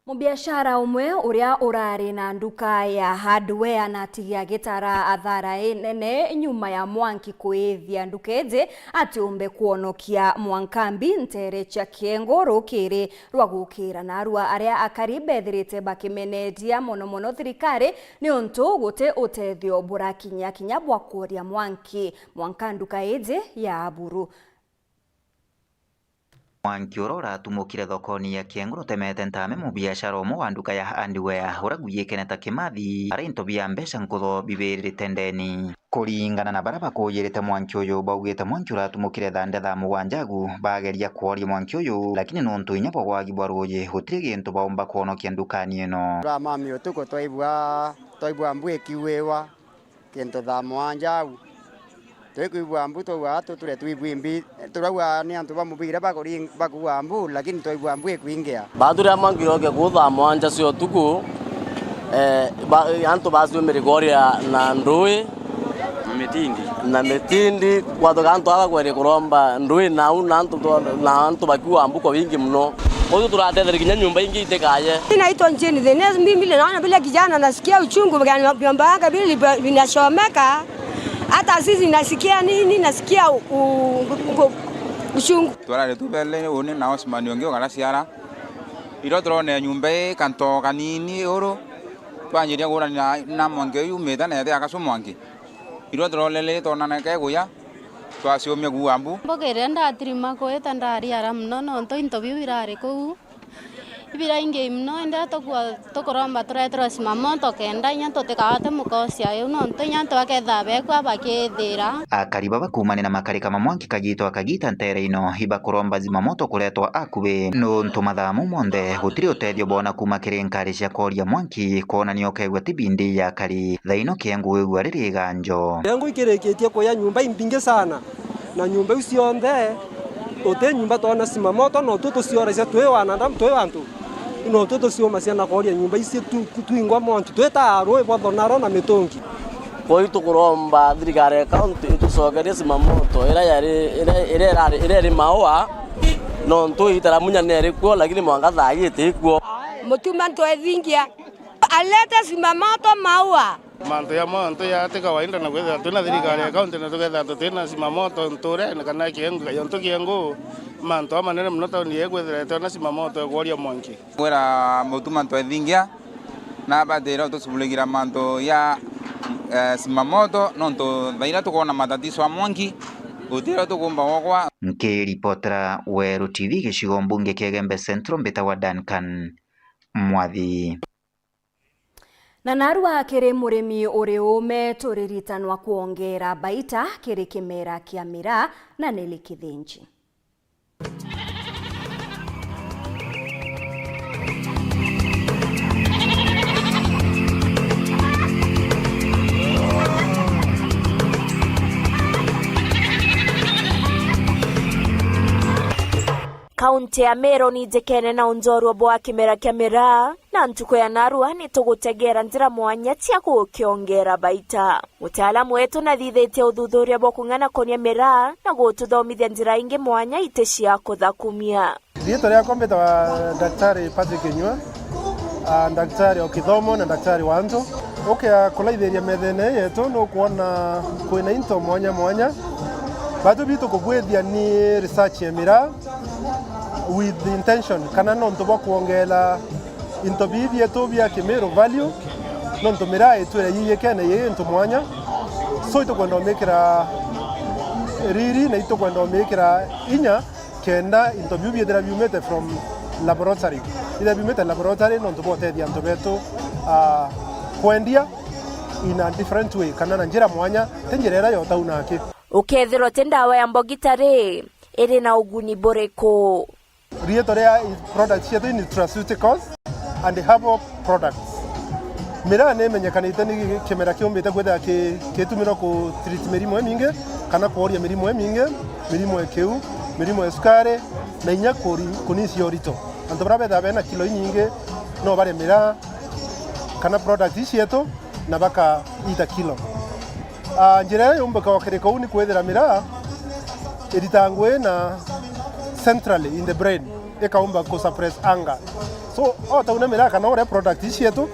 Mubiashara umwe uria urari na nduka ya hardware natigia gitara athara inene nyuma ya mwanki kuithia nduka iji atiumbe kwonokia mwanka mbi ntere cia Kiengo rukiri rwa gukira. Narua aria akari bethirite bakimeneria mono mono thirikari niuntu guti utethio burakinya kinya bwa kworia mwanki mwanka nduka iji ya Aburu. Mwanki uria uratumukire thokoni ya Kiengo nutemete ntame mubiashara umwe wa nduka ya hardware uria gwiyikene ta Kimathi, aria into bia mbeca nkutho bibirite ndeni. Kuringana na baria bakujirite mwanki uyu, baugite mwanki uratumukire thaa nde thaa mugwanja agu bageria kworia mwanki uyu, lakini nuntu inya bwa wagi bwa ruuji, gutiri gintu baumba kwonokia ndukani ino. Turamami utuku twaigua, twaigua mbu ikiuiwa kintu thaa mugwanja au. Twikwigua mbu, twauga atu ture twigwi mbi, turauga ni antu ba mubira bakuri-, bakuua mbu, lakini twaigua mbu ikwingia. Baathuria mwanki yoke kuu thaa mugwanja cia utuku, eh, ba-, antu baciumire kworia na ndui na mitindi. Na mitindi, kwathuka antu aba kweri kuromba ndui nau, na antu twa-, na antu bakiua mbu kwa wingi muno. Kwou turatetheria kinya nyumba ingi itikaye. Mimi naitwa Jane Thines, mimi naona vile kijana nasikia uchungu, vyombo vyake vile vinachomeka. Hata sisi nasikia nini, nasikia u-, u-, u-, uchungu. Twarari tubele uni na Osman ungi ukaraciara. Irio turone nyumba ii kanto kanini uru, twanjiria kurania na, na mwanki uyu umite na ete akacu mwanki. Irio turolele twonana keguya, twaciumia kuua mbu. Mbuga iria ndatirima kwita ndariara muno nontu into biu birari kuu. Ibiraingi muno, indi tukua-, tukuromba tureterwe zimamoto kenda inya tutikagwate mukosia iu, nontu inya antu bakethira bekua bakithira. Akari baba kuumanira makarika ma mwanki kagito akagita ntere ino, ibakuromba zimamoto kuretwa akubi, nontu mathaa mau monthe gutiri utethio boona kuuma kiri nkari cia kooria mwanki, kwonania ukegua ti bindi ya akari. Thaa ino Kiengo wigua riri iganjo. Kiengo ikirikitie kuya nyumba imbingi sana, na nyumba iu cionthe, uti nyumba twona simamoto, no tu tucioracia twi wanadamu, twi antu, no tu tuciumacia na kooria nyumba ici tu, twingwa mwanki, twi ta rui bwa thonaro na mitungi. Kwou tukuromba thirikari ya kaunti itucokerie simamoto iria yari, iria, iria irari, iria iri Maua, nontu itaramunya ni iri kuo, lakini mwanka thaa ii iti kuo. Mutuma ntwethingia. Alete simamoto Maua. Mantu jamwe ontu ja ti kawaida na kwithira twina thirikari ya kaunti na tukethira tutina simamoto nturene kana Kiengo, yontu Kiengo mantu amanene mono tauni ii kwithira itiona simamoto ya kworia mwanki. Kwira Mutuma Ntwethingia nabatire utushughuligira mantu ja, eh, simamoto, nontu thaira tukwona matatiso a mwanki, gutirio tukumba gwokwa. Nkiripotera Weru T V gicigo mbunge kia Igembe Central, mbitagwa Duncan Mwathi. Na narua kiri murimi uri uume, turiritanwa kwongera baita kiri kimera kia miraa na nili kithinji. Kaunti ya Meru ni njikene na unjorua bwa kimera kia miraa, na ntuku ya narua ni tugutegera njira mwanya cia gukiongera baita. Mutaalamu wetu nathithitie uthuthuria bwa kung'ana konia miraa na gututhomithia njira ingi mwanya iti cia kuthakumia. Riitwa riakwa mbitagwa Daktari Patrick Inyua, ah, daktari o kithomo na daktari wa antu. Ukia kulaithiria methene yetu nukwona kwina into mwanya mwanya. Batu bitu kubwithia ni research ya miraa with intention kana nontu bwa kwongela into bii bietu bia Kimiru value, nontu miraa itwire yiyikene yi into mwanya. So itukwenda umikira riri na itukwenda umikira inya kenda into biu biithira biumite from laboratory. Ithira biumite laboratory nontu bwa utethia antu betu, ah, kwendia in a different way kana na njira mwanya, ti njira iria ya utau naki. Ukethirwa ti ndawa ya mbogita ri, iri na uguni buriku? Riitwa ria product cietu ni nutraceuticals and herbal products. Miraa ni imenyekanite ni kimera kiumbite kwithira ki-, kitumirwa ku treat mirimu imingi kana kworia mirimu imingi, mirimu ya kiu, mirimu ya cukari, na inya kuri-, kunisia urito. Antu baria bethaga bena kilo inyingi no barie miraa, kana product ii cietu na bakaita kilo. Ah, njira iria yumbika ukirika uu ni kwithira miraa iritaa ngugi na centrally in the brain, ikaumba ku suppress anger. So, o tauna miraa kana uria product ii cietu,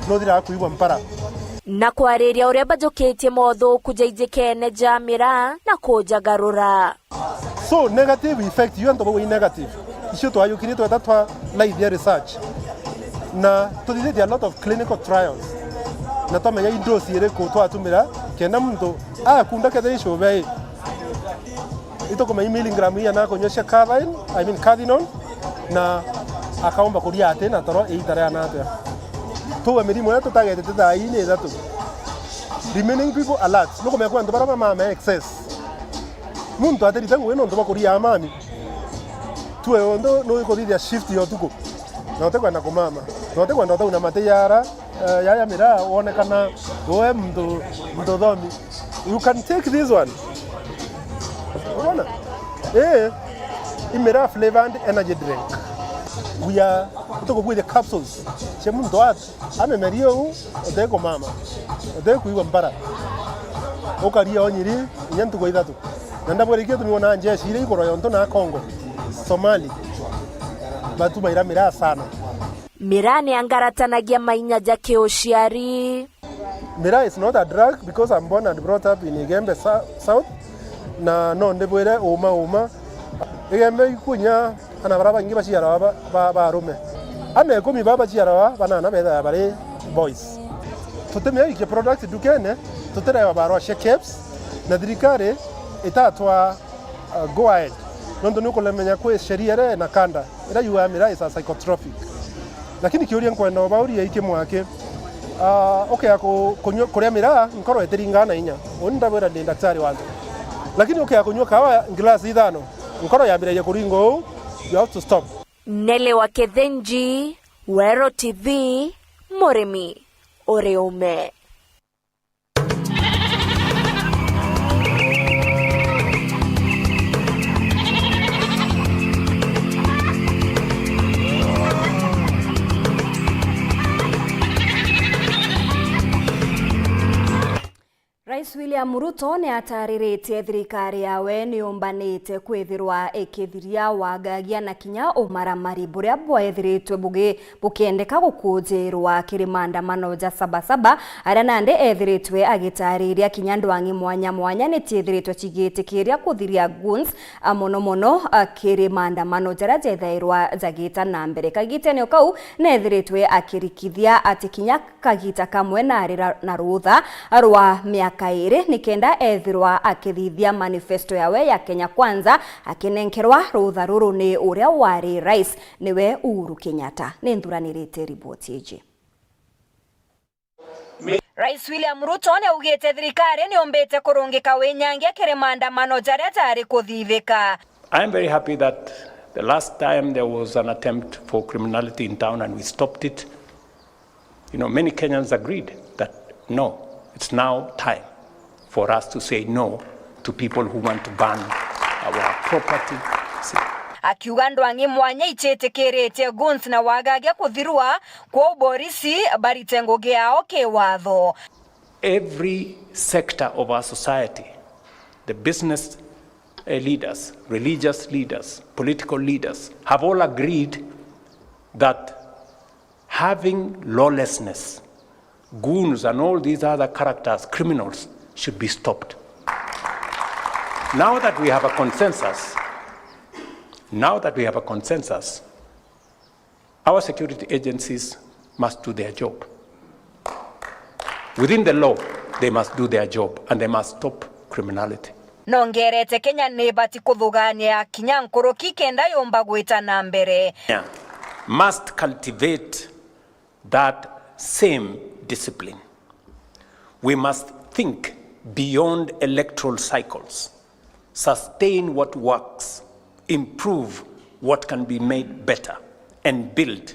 nuthiraga kuigua mpara. Na kwariria uria bajukitie mothuku jaijikene ja miraa na kujagarura. So, negative effect, iu antu bauga i negative. Icio twayukirie tweta twa laithia research. Na tuthithitie a lot of clinical trials. Na twamenya i dose iriku twatumira, kenda muntu akunda kethira icuba ii. Itukumenya i milligram iana akunyua cia caffeine, I mean cathinone, na akaumba kuria ati na toro iita riana atia. Tuuga mirimo iria tutagetete thaa ii ni ithatu. Remaining people alert. Nukumenya kwi antu baria bamama excess. Muntu atirite ngugi nontu bwa kuria amami. Tue untu nuikuthithia shift ya utuku. Na utikwenda kumama. Na utikwenda utauna mate yara, eh, yaya miraa wonekana we muntu, muntu thomi. You can take this one. Unaona? Eh, i miraa flavored energy drink. We are, tukukwithia capsules. Cia muntu at Amemerie uu, utikumama, utikuigua mbara. Ukaria onyiri inya ntuku ithatu. Na ndabwira ikio tumi wona njeshi iria ikuroya untu na Congo, Somali, batumaira miraa sana. Miraa ni angaratanagia mainya ja kiuciari. Miraa is not a drug because I'm born and brought up in Igembe Sou-, South. Na no ndibwire uma uma, Igembe ikunya ana baria baingi baciarwa ba, ba, ba arume. Ana ikumi baa baciarwa banana bethaga bari boys. Tutimenya ikia product ndukene, tutirewa barua cia KEBS, na thirikari itatwa, uh, go ahead. Nontu ni ukulemenya kwi sheria iri na kanda iria yugaga miraa is a psychotropic. Lakini kiuria nkwenda ubauria iki mwaki, ah, ukea ku-, kunyua, kuria miraa, nkoro itiringaa na inya. Uni ndabwira ndi daktari wa antu. Lakini ukea kunyua kawa glass ithano, nkoro yambiragia kuringa uu, you have to stop. Nelly wa Kithinji, Weru T V, murimi uri ume. Rais William Ruto ni atariritie thirikari yawe ni yumbanite kwithirwa ikithiria wagagia na kinya umaramari buria bwethiritwe bugi-, bukiendeka gukunjirwa kiri maandamano ja Saba Saba, aria nandi ethiritwe agitariria kinya ndwang'i mwanya mwanya ni ciithiritwe cigitikiria kuthiria goons, a, mono mono, a, kiri maandamano jaria jethairwa jagita na mbere. Kagitene o kau, nethiritwe akirikithia ati kinya kagita kamwe naari ra-, na ruutha rwa miaka iiri, nikenda ethirwa akithithia manifesto yawe ya Kenya Kwanza, akinenkerwa ruutha ruru ni uria wari rais, niwe Uhuru Kenyatta. Ni nthuranirite riboti iji. Rais William Ruto ni augite thirikari ni yumbite kurungika winyangia kiri maandamano jaria jari kuthithika. I am very happy that the last time there was an attempt for criminality in town and we stopped it. You know, many Kenyans agreed that no, it's now time for us to say no to people who want to burn our property. Akiuga ndwang'i mwanya icitikiritie goons na wagagia kuthirua, kwou borisi barite ngugi yao kiwatho. Every sector of our society, the business, eh, leaders, religious leaders, political leaders, have all agreed that having lawlessness, goons and all these other characters, criminals, should be stopped. Now that we have a consensus, now that we have a consensus, our security agencies must do their job. Within the law, they must do their job and they must stop criminality. Nongerete Kenya ni ibati kuthugania kinya nkuruki kenda yumba gwita na mbere. Kenya must cultivate that same discipline. We must think beyond electoral cycles, sustain what works, improve what can be made better, and build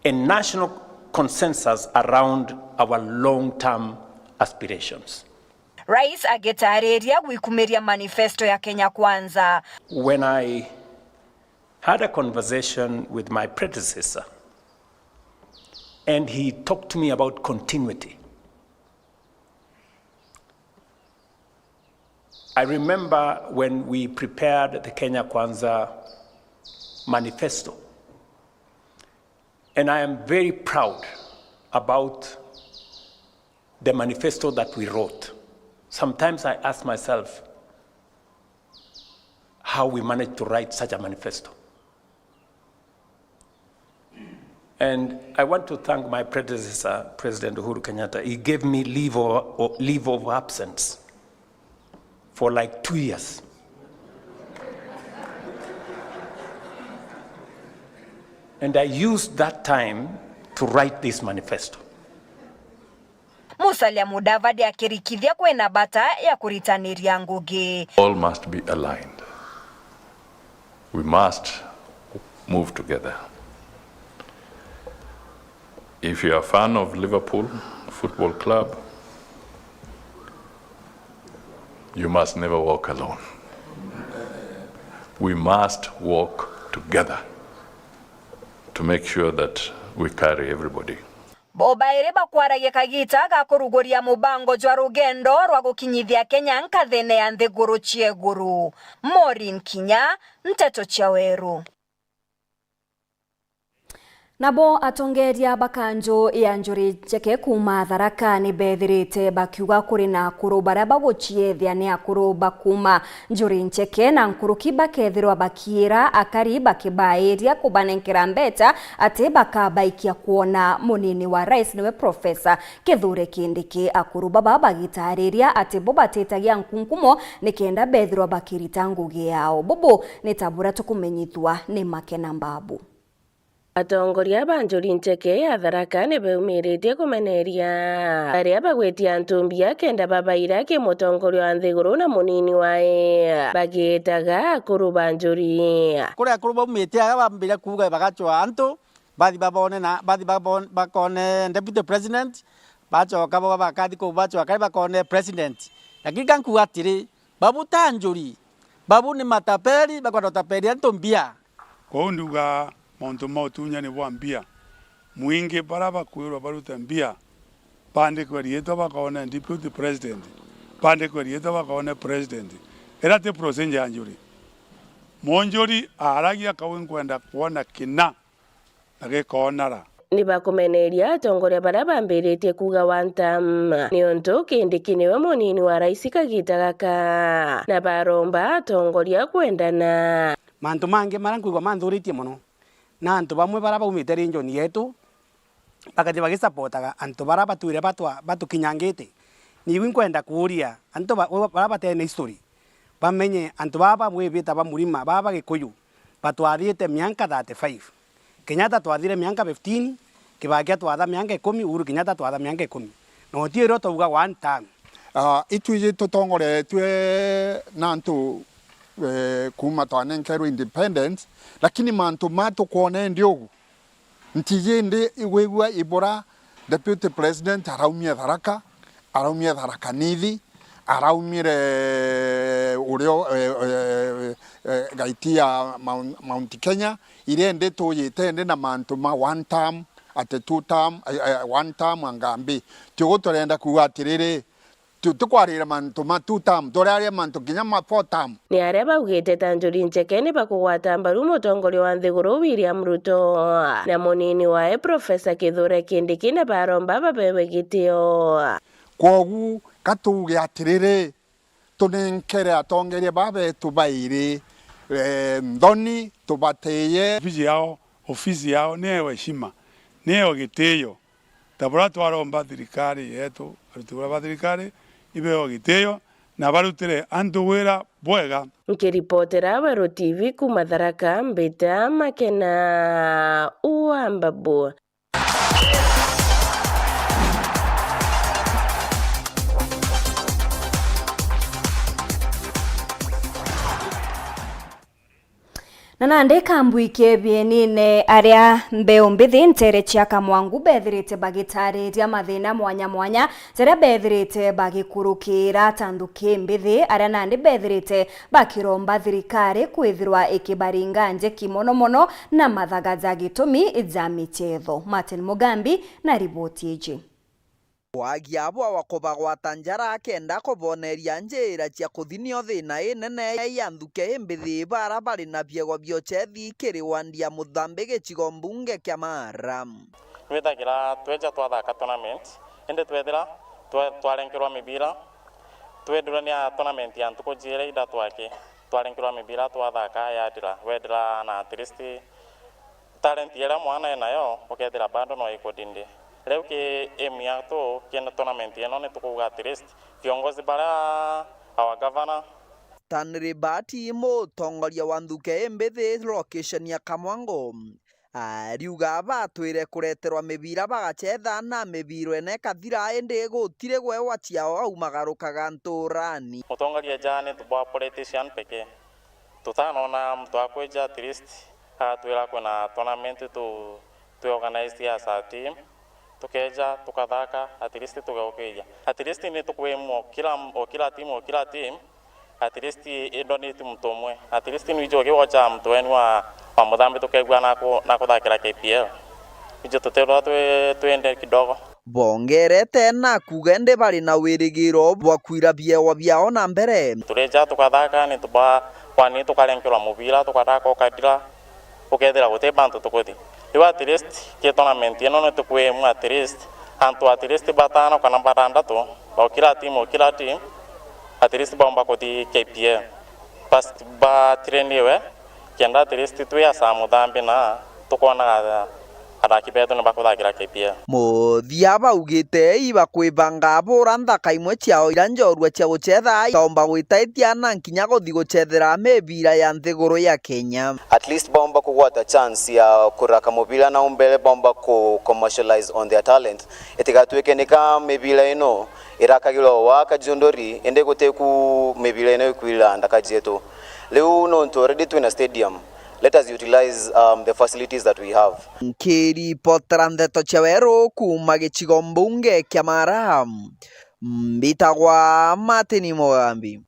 a national consensus around our long-term aspirations. Rais agitariria gwikumiria manifesto ya Kenya Kwanza. When I had a conversation with my predecessor, And he talked to me about continuity. I remember when we prepared the Kenya Kwanza manifesto, and I am very proud about the manifesto that we wrote. Sometimes I ask myself how we managed to write such a manifesto. And I want to thank my predecessor, President Uhuru Kenyatta. He gave me leave of, leave of absence for, like, two years. And I used that time to write this manifesto. Musalia Mudavadi akirikithia kwina bata ya kuritaniria ngugi. All must be aligned. We must move together. If you are a fan of Liverpool Football Club, you must never walk alone. We must walk together to make sure that we carry everybody. Bo bairi bakwaragia kagita ga kuruguria mubango jwa rugendo rwa gukinyithia Kenya nkathine ya nthiguru cia iguru. Maureen Kinya, Nteto cia Weru. Nabo atongeria ba kanju ya Njuri Ncheke kuuma Tharaka ni bethirite bakiuga kuri na akuru baria baguciethia ni akuru ba kuuma Njuri Ncheke na nkuruki bakethirwa bakiira akari bakibairia kubanenkera mbeca ati bakabaikia kwona munini wa rais niwe Professor Kithure Kindiki. Akuru baba bagitariria ati bo batitagia nkunkumo nikenda bethirwa bakirita ngugi yao. Bubu ni ta buria tukumenyithua ni Makena Mbabu. Atongoria ba Njuri Ncheke ya Tharaka ni beumiritie kumeneria baria bagwitia antu mbia kenda babaira ki mutongoria wa nthiguru na munini wae, bagiitaga akuru ba Njuri. Kuri akuru baumite aga bambire kuuga bagacwa antu, bathi babone na, bathi babon-, bakone deputy president, bacoka bo bakathi kuu bacoka bakone president. Lakini ka nkuuga atiri, babu ta Njuri, babu ni matapeli, bakwenda gutaperia antu mbia. Kwou ndiuga mauntu ma utunyani bwa mbia. Mwingi bara bakwirwa barute mbia, bandikwe riitwa bakone deputy president, bandikwe riitwa bakone president. Ira ti procedure ya Njuri. Munjuri aaragia kau nkwenda kwona kina na gikoonara. Ni bakumeneria atongoria baria bambiritie kuuga one term, niuntu Kindiki niwe munini wa rais kagita gaka, na baromba atongoria kwendana. Mantu mangi maria nkwigua manthuritie mono, na antu bamwe baria baumite region yetu, bakathi bagisapotaga antu baria batwire batwa-, batukinyangite. Niigui nkwenda kuuria antu ba-, baria batene history, bamenye antu baba bamwe bita ba Murima, baba Gikuyu, batwathiite mianka thirty-five. Kenyatta twathire mianka fifteen, Kibaki atwatha mianka ikumi, Uhuru Kenyatta atwatha mianka ikumi. Na uti irio twauga one term. Ah, itwiji tutongoretue na antu, eh, kuuma twanenkerwe independence, lakini mantu ma tukwona indi ugu, ntiji indi igwigua ibura. Deputy President araumie Tharaka, araumie Tharaka Nithi, araumire urio, eh, eh, eh, gaiti ya Mount, Mount Kenya, iria indi tuyite indi na mantu ma one term, ati two term, eh, eh, one term angambi. Tiogu turenda kuuga atiriri, Tu-, tukwarira mantu ma two term, turaria mantu kinya ma four term. Ni aria baugite ta Njuri Ncheke ni bakugwata mbaru mutongoria wa nthiguru William Ruto na munini wae Professor Kithure Kindiki na baromba babewe gitio. Kwogu ka tuuge atiriri, tunenkere atongeria baa betu bairi, eh, nthoni, tubatiye. Ofisi yao, ofisi yao ni ewe heshima, ni ewe gitio. Ta buria twaromba thirikari yetu, aruti wira ba thirikari ibewe gitio na barutire antu wira bwega. Nkiripotera Weru T V kuuma Tharaka, mbita Makena wa Mbabu. Na nandi kambui kebie nine aria mbeu mbithi ntere cia Kamwangu bethirite bagitariria mathina mwanya mwanya jaria bethirite bagikurukira ta nthuki mbithi, aria nandi bethirite bakiromba thirikari kwithirwa ikibaringa njeki mono mono na mathaga ja gitumi ja michetho. Martin Mugambi na riboti iji. Wagia bwa wa kubagwata njara akenda kuboneria njira cia kuthinia thina inene ya nthuke imbithi bara bari na biego biochethi kiri wandi ya Muthambi gicigo mbunge kia Mara. Nwithagira tweja twathaka tournament, indi twethira twa-, twarenkerwa mibira, twendurania tournament ya ntuku jiiri ithatwaki, twarenkerwa mibira twathaka yadira, wedira na at least talent iria mwana enayo, ukethira bado no ikudinde. Riu ki aim yatu, ki tournament ino, ni tukuuga at least viongozi baria, our governor. Stanley Bati, mutongoria wa nthuke imbithi location ya Kamwango, ariuga batwire kureterwa mibira bagachetha na mibiro ene ikathira, indi gutiri gwewa ciao aumagarukaga nturani. Mutongoria ja ni tubwa politician pekee. Tutanona muntu akwija at least agatwira kwina tournament tu, twi organized as a team, tukeja tukathaka, at least tugeukiria. At least ni tukwimwa o kila, o kila team, o kila team, at least indonate muntu umwe. At least nwiji ukiwocha muntu wenu wa, wa Muthambi tukegua naku-, nakuthakira K P L. Nwiji tutethirwa twi, twende kidogo. Bongerete na kuuga indi bari na wirigiro bwa kwira biewa biao na mbere. Turija tukathaka, ni tuba, kwani tukarenkerwa mubira, tukathaka ukathira, ukethira guti bantu tukuthi. Riu at least ki tournament ino ni tukwimwa at least antu at least batano kana batandatu, o kila team, o kila team, at least baumba kuthi K P L. Bas, batrainiwe, kenda at least twi asa Muthambi na tukona athaki betu ni bakuthakira K P L. Muthia baugite ibakwibanga bura nthaka imwe ciao iria njorua cia gucetha ikaumba gwitaitia na nkinya guthi gucethera mibira ya nthiguru ya Kenya. At least baumba kugwata chance ya kuraka mubira na umbere, baumba ku commercialize on their talent. Itigatwike nika mibira ino irakagirwa wa kajunduri, indi gutiku mibira ino ikwirira nthaka cietu. Riu nontu already twina stadium, let us utilize, um, the facilities that we have. Nkiripotera ndeto cia weru kuuma gicigo mbunge kia Mara, mbitagwa Martin Mugambi.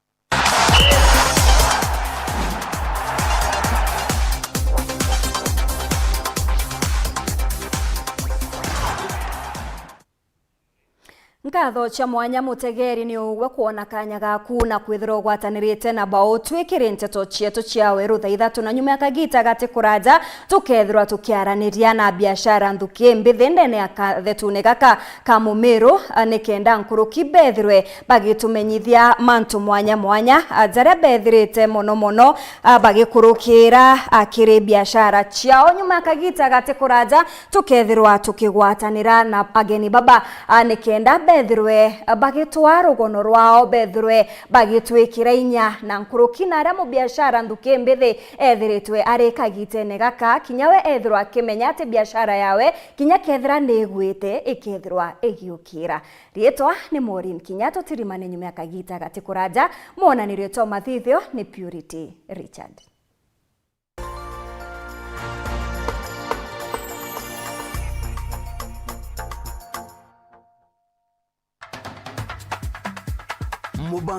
Nkatho cia mwanya mutegeri ni ugwe kwona kanya gaku na kwithirwa ugwatanirite na Bautwi kiri nteto cietu cia weru thaa ithatu na nyuma ya kagita gati kuraja tukethirwa tukiaraniria na biashara nthuki mbithi ndene ya kathetune gaka ka Mumiru, a, nikenda nkuruki bethirwe bagitumenyithia mantu mwanya mwanya, a, jaria bethirite mono mono, a, bagikurukira, a, kiri biashara ciao. Nyuma ya kagita gati kuraja tukethirwa tukigwatanira na ageni baba, a, nikenda bethirwe, a, bagitwaa rugono rwao, bethirwe bagitwikira inya na nkuruki na aria mubiashara nthuki mbithi ethiritwe ari kagitene gaka, kinya we ethirwa akimenya ati biashara yawe kinya kethira ni igwite, ikethirwa igiukira. Riitwa ni Maureen Kinya, tutirimane nyuma ya kagita gati kuraja. Mwonanirio twa mathithio ni Purity Richard. Mubango